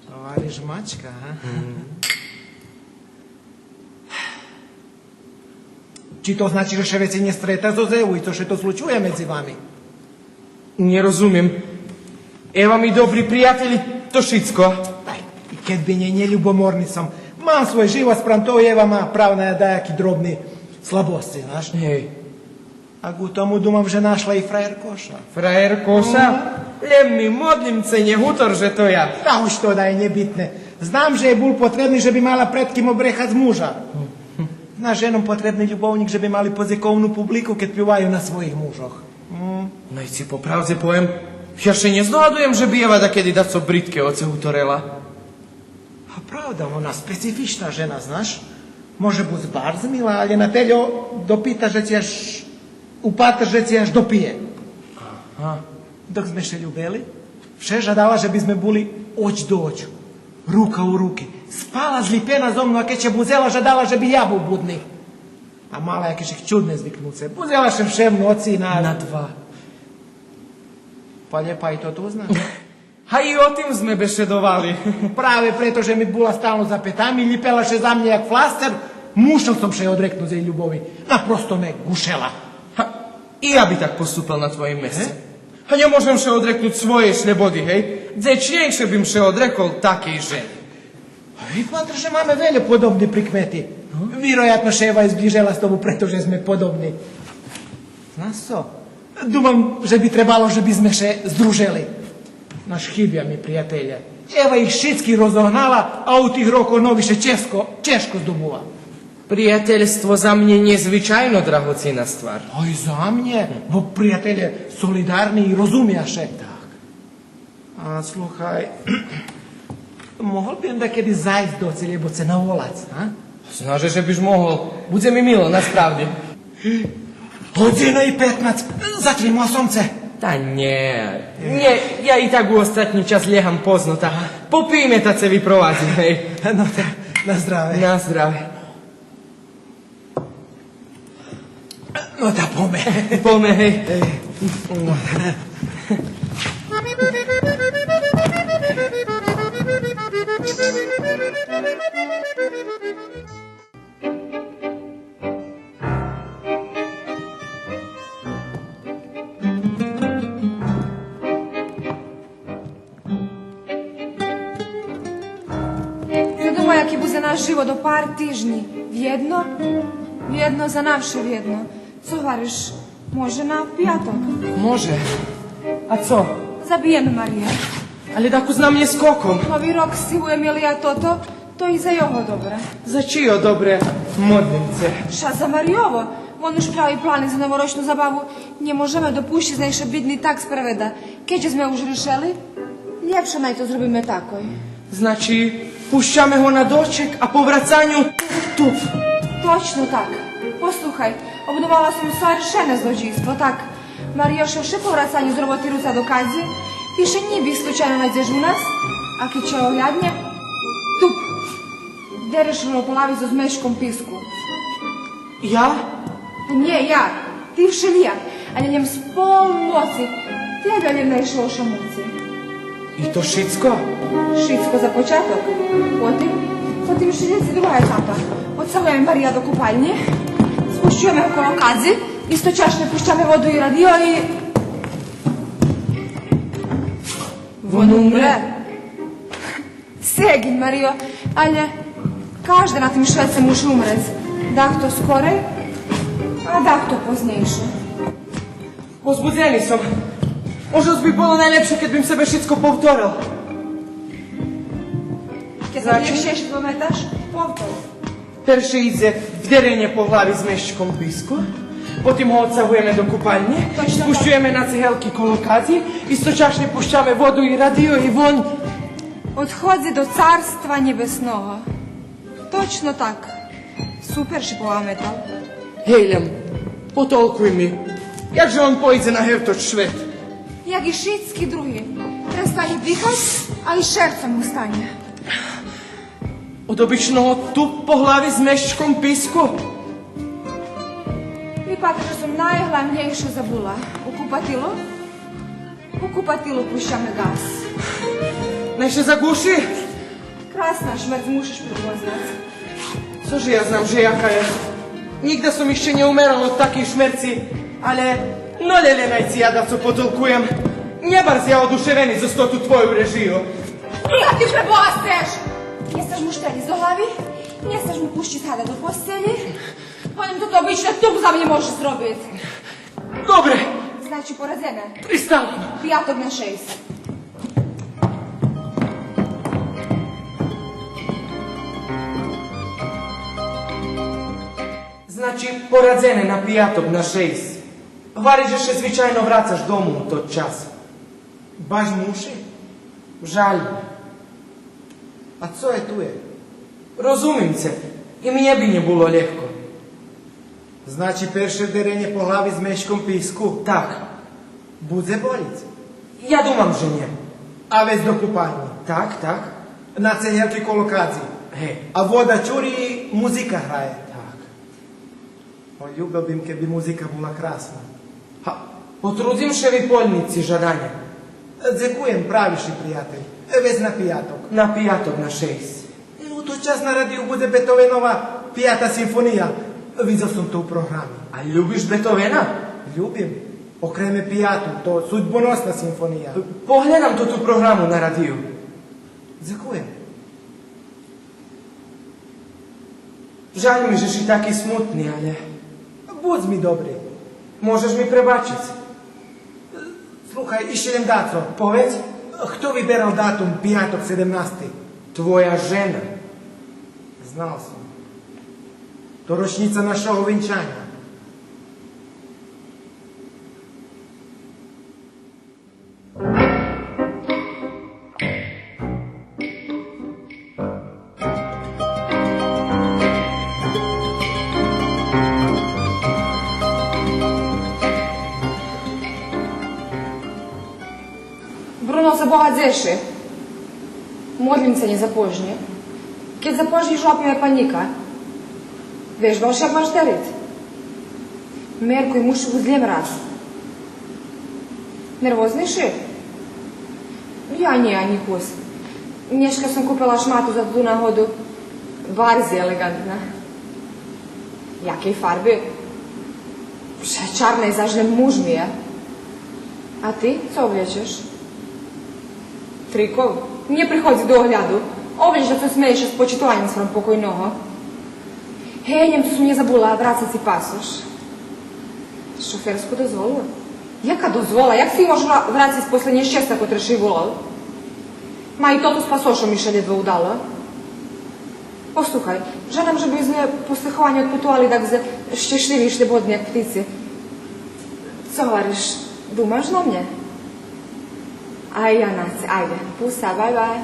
Гвариш мачка, га? Мгм. Чи то значи же ше вецей нє стрета зоз Еву и цо ше то случує медзи вами? Нє розумим. Ева ми добри приятелї, то шицко. Ай, и кед би нє, нє, любоморни сом. Мам свой живот, спрам того Ева ма прав на даяки дробни слабосци, знаш? Гей. А ку тому думам же нашла и фраєркоша. Фраєркоша? Ага. Лєм ми, модлїм ше, нє гутор же то я. Та уж то да є нєбитне. Знам же єй бул потребни же би мала пред ким обрехац мужа. Знаш, женом потребни любовнїк же би мали позиковну публику кед пиваю на своїх мужох. М. Най ци по правдзе повем, я ше нє здогадуєм же би Ева дакеди дацо бридке о це гуторела. А правда, вона специфична жена, знаш? Може буц барз мила, але на тельо допита же ци аж, упатр же ци аж допиє. Ага. Док зме ше любели, вше жадала же би зме були оч до очу, рука у руки. Спала злїпена зо мну, а кед ше будзела, жадала же би я бул будни. А мала якешик чудне звикнуце. Будзела ше вше в ноци на... На два. Па лєпа и то ту, знаш. Га и о тим зме бешедовали. Праве прето же ми була стално за петами, лїпела ше за мнє як фластер, мушел сом ше одрекнуц єй любови. Напросто ме гушела. Га, и я би так поступел на твоїм месце. Е? Га, нє можем ше одрекнуц своєй шлєбоди, гей? Дзечнєйше бим ше одрекол такей жени. Випатр же маме вельо подобни прикмети. Вироятно ше Ева и зблїжела з тобу, прето же зме подобни. Знаш цо? Думам же би требало же би зме ше здружели. Знаш, хибя ми приятеля. Ева их шицких розогнала, а у тих рокох нови ше чежко, чежко здобува. Приятельство за мнє нєзвичайно драгоцина ствар. Ой, за мнє, бо приятелє солидарни и розумя ше. Так. А, слухай, могол би дакеди зайсц до ци, лєбо це наволац, а? Знаш же биш могол. Будзе ми мило, насправди. Годзина и петнац, затримал сом це. Та нє, нє, я и так у остатнї час лєгам позно, та попийме та це випровадзим, гей. Но та, На здраве. На здраве. Но та поме. Поме, гей. Е. Зе думам, яки будзе наш живот о пар тижнї. Вєдно, вєдно, за навше вєдно. Цо гвариш, може на пияток? Може. А цо? За Биєну, Мария. Але дакус на мнє скоком. Нови рок сцигуєме, але я тото, то и за його добре. За чийо добре, модлїм ше? Ша за Мариово. Вон уж прави плани за новорочну забаву. Нє можеме допущиц най ше бидни так спроведа. Кед же зме уж ришели, лєпше най то зробиме такой. Значи, пущаме го на дочек, а по врацаню туп, туп. Точно так. Послухай, обдумала сом совершене злодїйство, так. Марио ше вше по врацаню з роботи руца до кадзї, ти ше нїбик случайно найдзеш у нас, а кед ше огляднє, туп. Де ришел полавиц зоз мешком писку? Я? Нє я. Ти вшелїяк, але лєм з пол моци. Тебе лєм найше ошамуци. И то шицко? Шицко за початок. Потим, потим ше єст и друга етапа. Одцагуєме Мария до купальнї, спущуєме го коло кадзї, источашнє пущаме воду и радио и... Вон умре. Сегинь, Марио, але кажде на тим швеце муши умрец. Дахто скорей, а дахто познєйше. Возбудзени сом. Може би було найлєпше кед бим себе шицко повторел. Кед ше... Значи? Нє шицко паметаш, повтор. Перше идзе вдеренє по глави з мешком писку, потим го одцагуєме до купальнї, точно так, спущуєме на цигелки коло кадзї, источашнє пущаме воду и радио и вон. Одходзи до Царства нєбесного. Точно так. Супер ши попаметал. Гей лєм, потолкуй ми, як же вон пойдзе на гевточ швет? Як и шицки други. Престане дихац, а и шерцом устанє. Од обичного туп по глави з мешком писку. Випатра же сом найглавнєйше забула. У купатило? У купатило пущаме газ. Най ше заглуши. Красна шмерц, мушиш препознац. Цо же я знам же яка є? Нїґда сом ище нє умерал од такей шмерци, але но лєлє, най ци я дацо потолкуєм. Нє барз я одушевени зоз тоту твою режию. Кога ти, пре Бога, сцеш? Нє сцеш му штери зо глави, нє сцеш му пущиц гада до постелї. Потим тото обичне туп за мнє можеш зробиц. Добре. Значи, порадзене. Пристав. Пияток на шейсц. Значи, порадзене на пияток на шейсц. Гвари же ше звичайно врацаш дому у тот час. Баш муши? Жаль. А цо є туй? Розумим це. И мнє би нє було лєгко. Значи, перше вдеренє по глави з мешком писку? Так. Будзе болїц? Я думам же нє. А вец до купальнї? Так, так. На цегелки коло кадзї? Гей. А вода чури, музика грає? Так. О, любел бим кед би музика була красна. Га, потрудзим ше виполнїц ци жаданє. Дзекуєм, прави ши, приятель. Вец на пияток. На пияток на шейсц. У тот час на радию будзе Бетовенова Пията симфония. Видзел сом то у програми. А любиш Бетовена? Любим. Окреме Пияту, то судьбоносна симфония. Поглєдам тоту програму на радию. Дзекуєм. Жаль ми же ши таки смутни, але... Будз ми добри. Можеш ми пребачиц. Слухай, ище лєм дацо. Поведз. Хто виберал датум пияток седемнасти? Твоя жена. Знал сом. То рочнїца нашого венчаня. Бруно, за Бога, дзеши. Модлїм ше, нє запожнє. Кед започнєш, лапи ме панїка. Вежбал ши як маш терет. Меркуй, муши буц лєм раз. Нервозни ши? Я нє, анї кус. Нєшка сом купела шмату за ту нагоду. Барз елеґантна. Якей фарби? Ша чарна, заш лєм муж ми є. А ти цо облєчеш? Триков? Нє приходзи до огляду. Облєч да цо смеєш ше з почитованьом спрам покойного. Гей, нєм сом нє забула, врацеци пасош. Шоферску дозволу? Яка дозвола? Як си можела врациц после нєщесца котре ши вулал? Ма и тото з пасошом ми ше лєдво удало. Послухай, жадам же би зме после хованя одпутовали так же щешлїви и шлєбодни як птици. Цо гвариш, думаш на мнє? Ай, я на це, айде, пуса, бай, бай.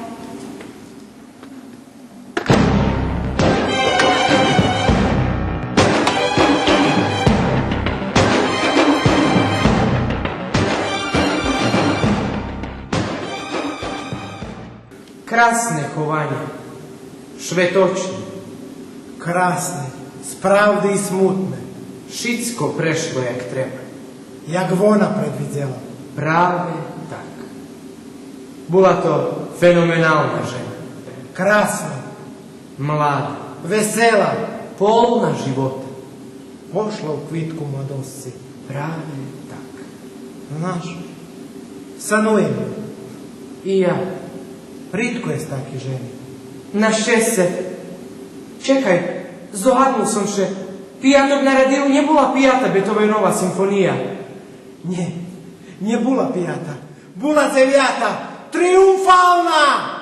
Красне хованє. Шветочне. Красне, справди и смутне. Шицко прешло як треба. Як вона предвидзела. Праве так. Була то феноменална жена. Красна. Млада. Весела. Полна живота. Вошла у квитку младосци. Праве так. Знаш, сануєм. И я. Ридко єст таки жени. На щесце. Чекай, здогаднул сом ше. Пияток на радию нє була Пията Бетовенова симфония. Нє, нє була Пията. Була Дзевята. Триумфална!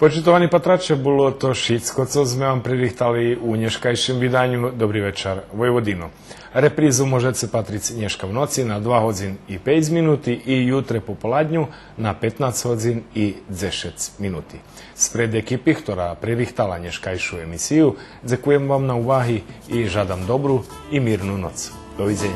Почитовани патраче, було то шицко цо зме вам пририхтали у нєшкайшим виданю Добри вечар, Войводино. Репризу можеце патриц нєшка в ноци на два годзин и пейц минути и ютре пополадню на петнац годзин и дзешец минути. Спред екипи хтора пририхтала нєшкайшу емисию, дзекуєм вам на уваги и жадам добру и мирну ноц. Довидзеня.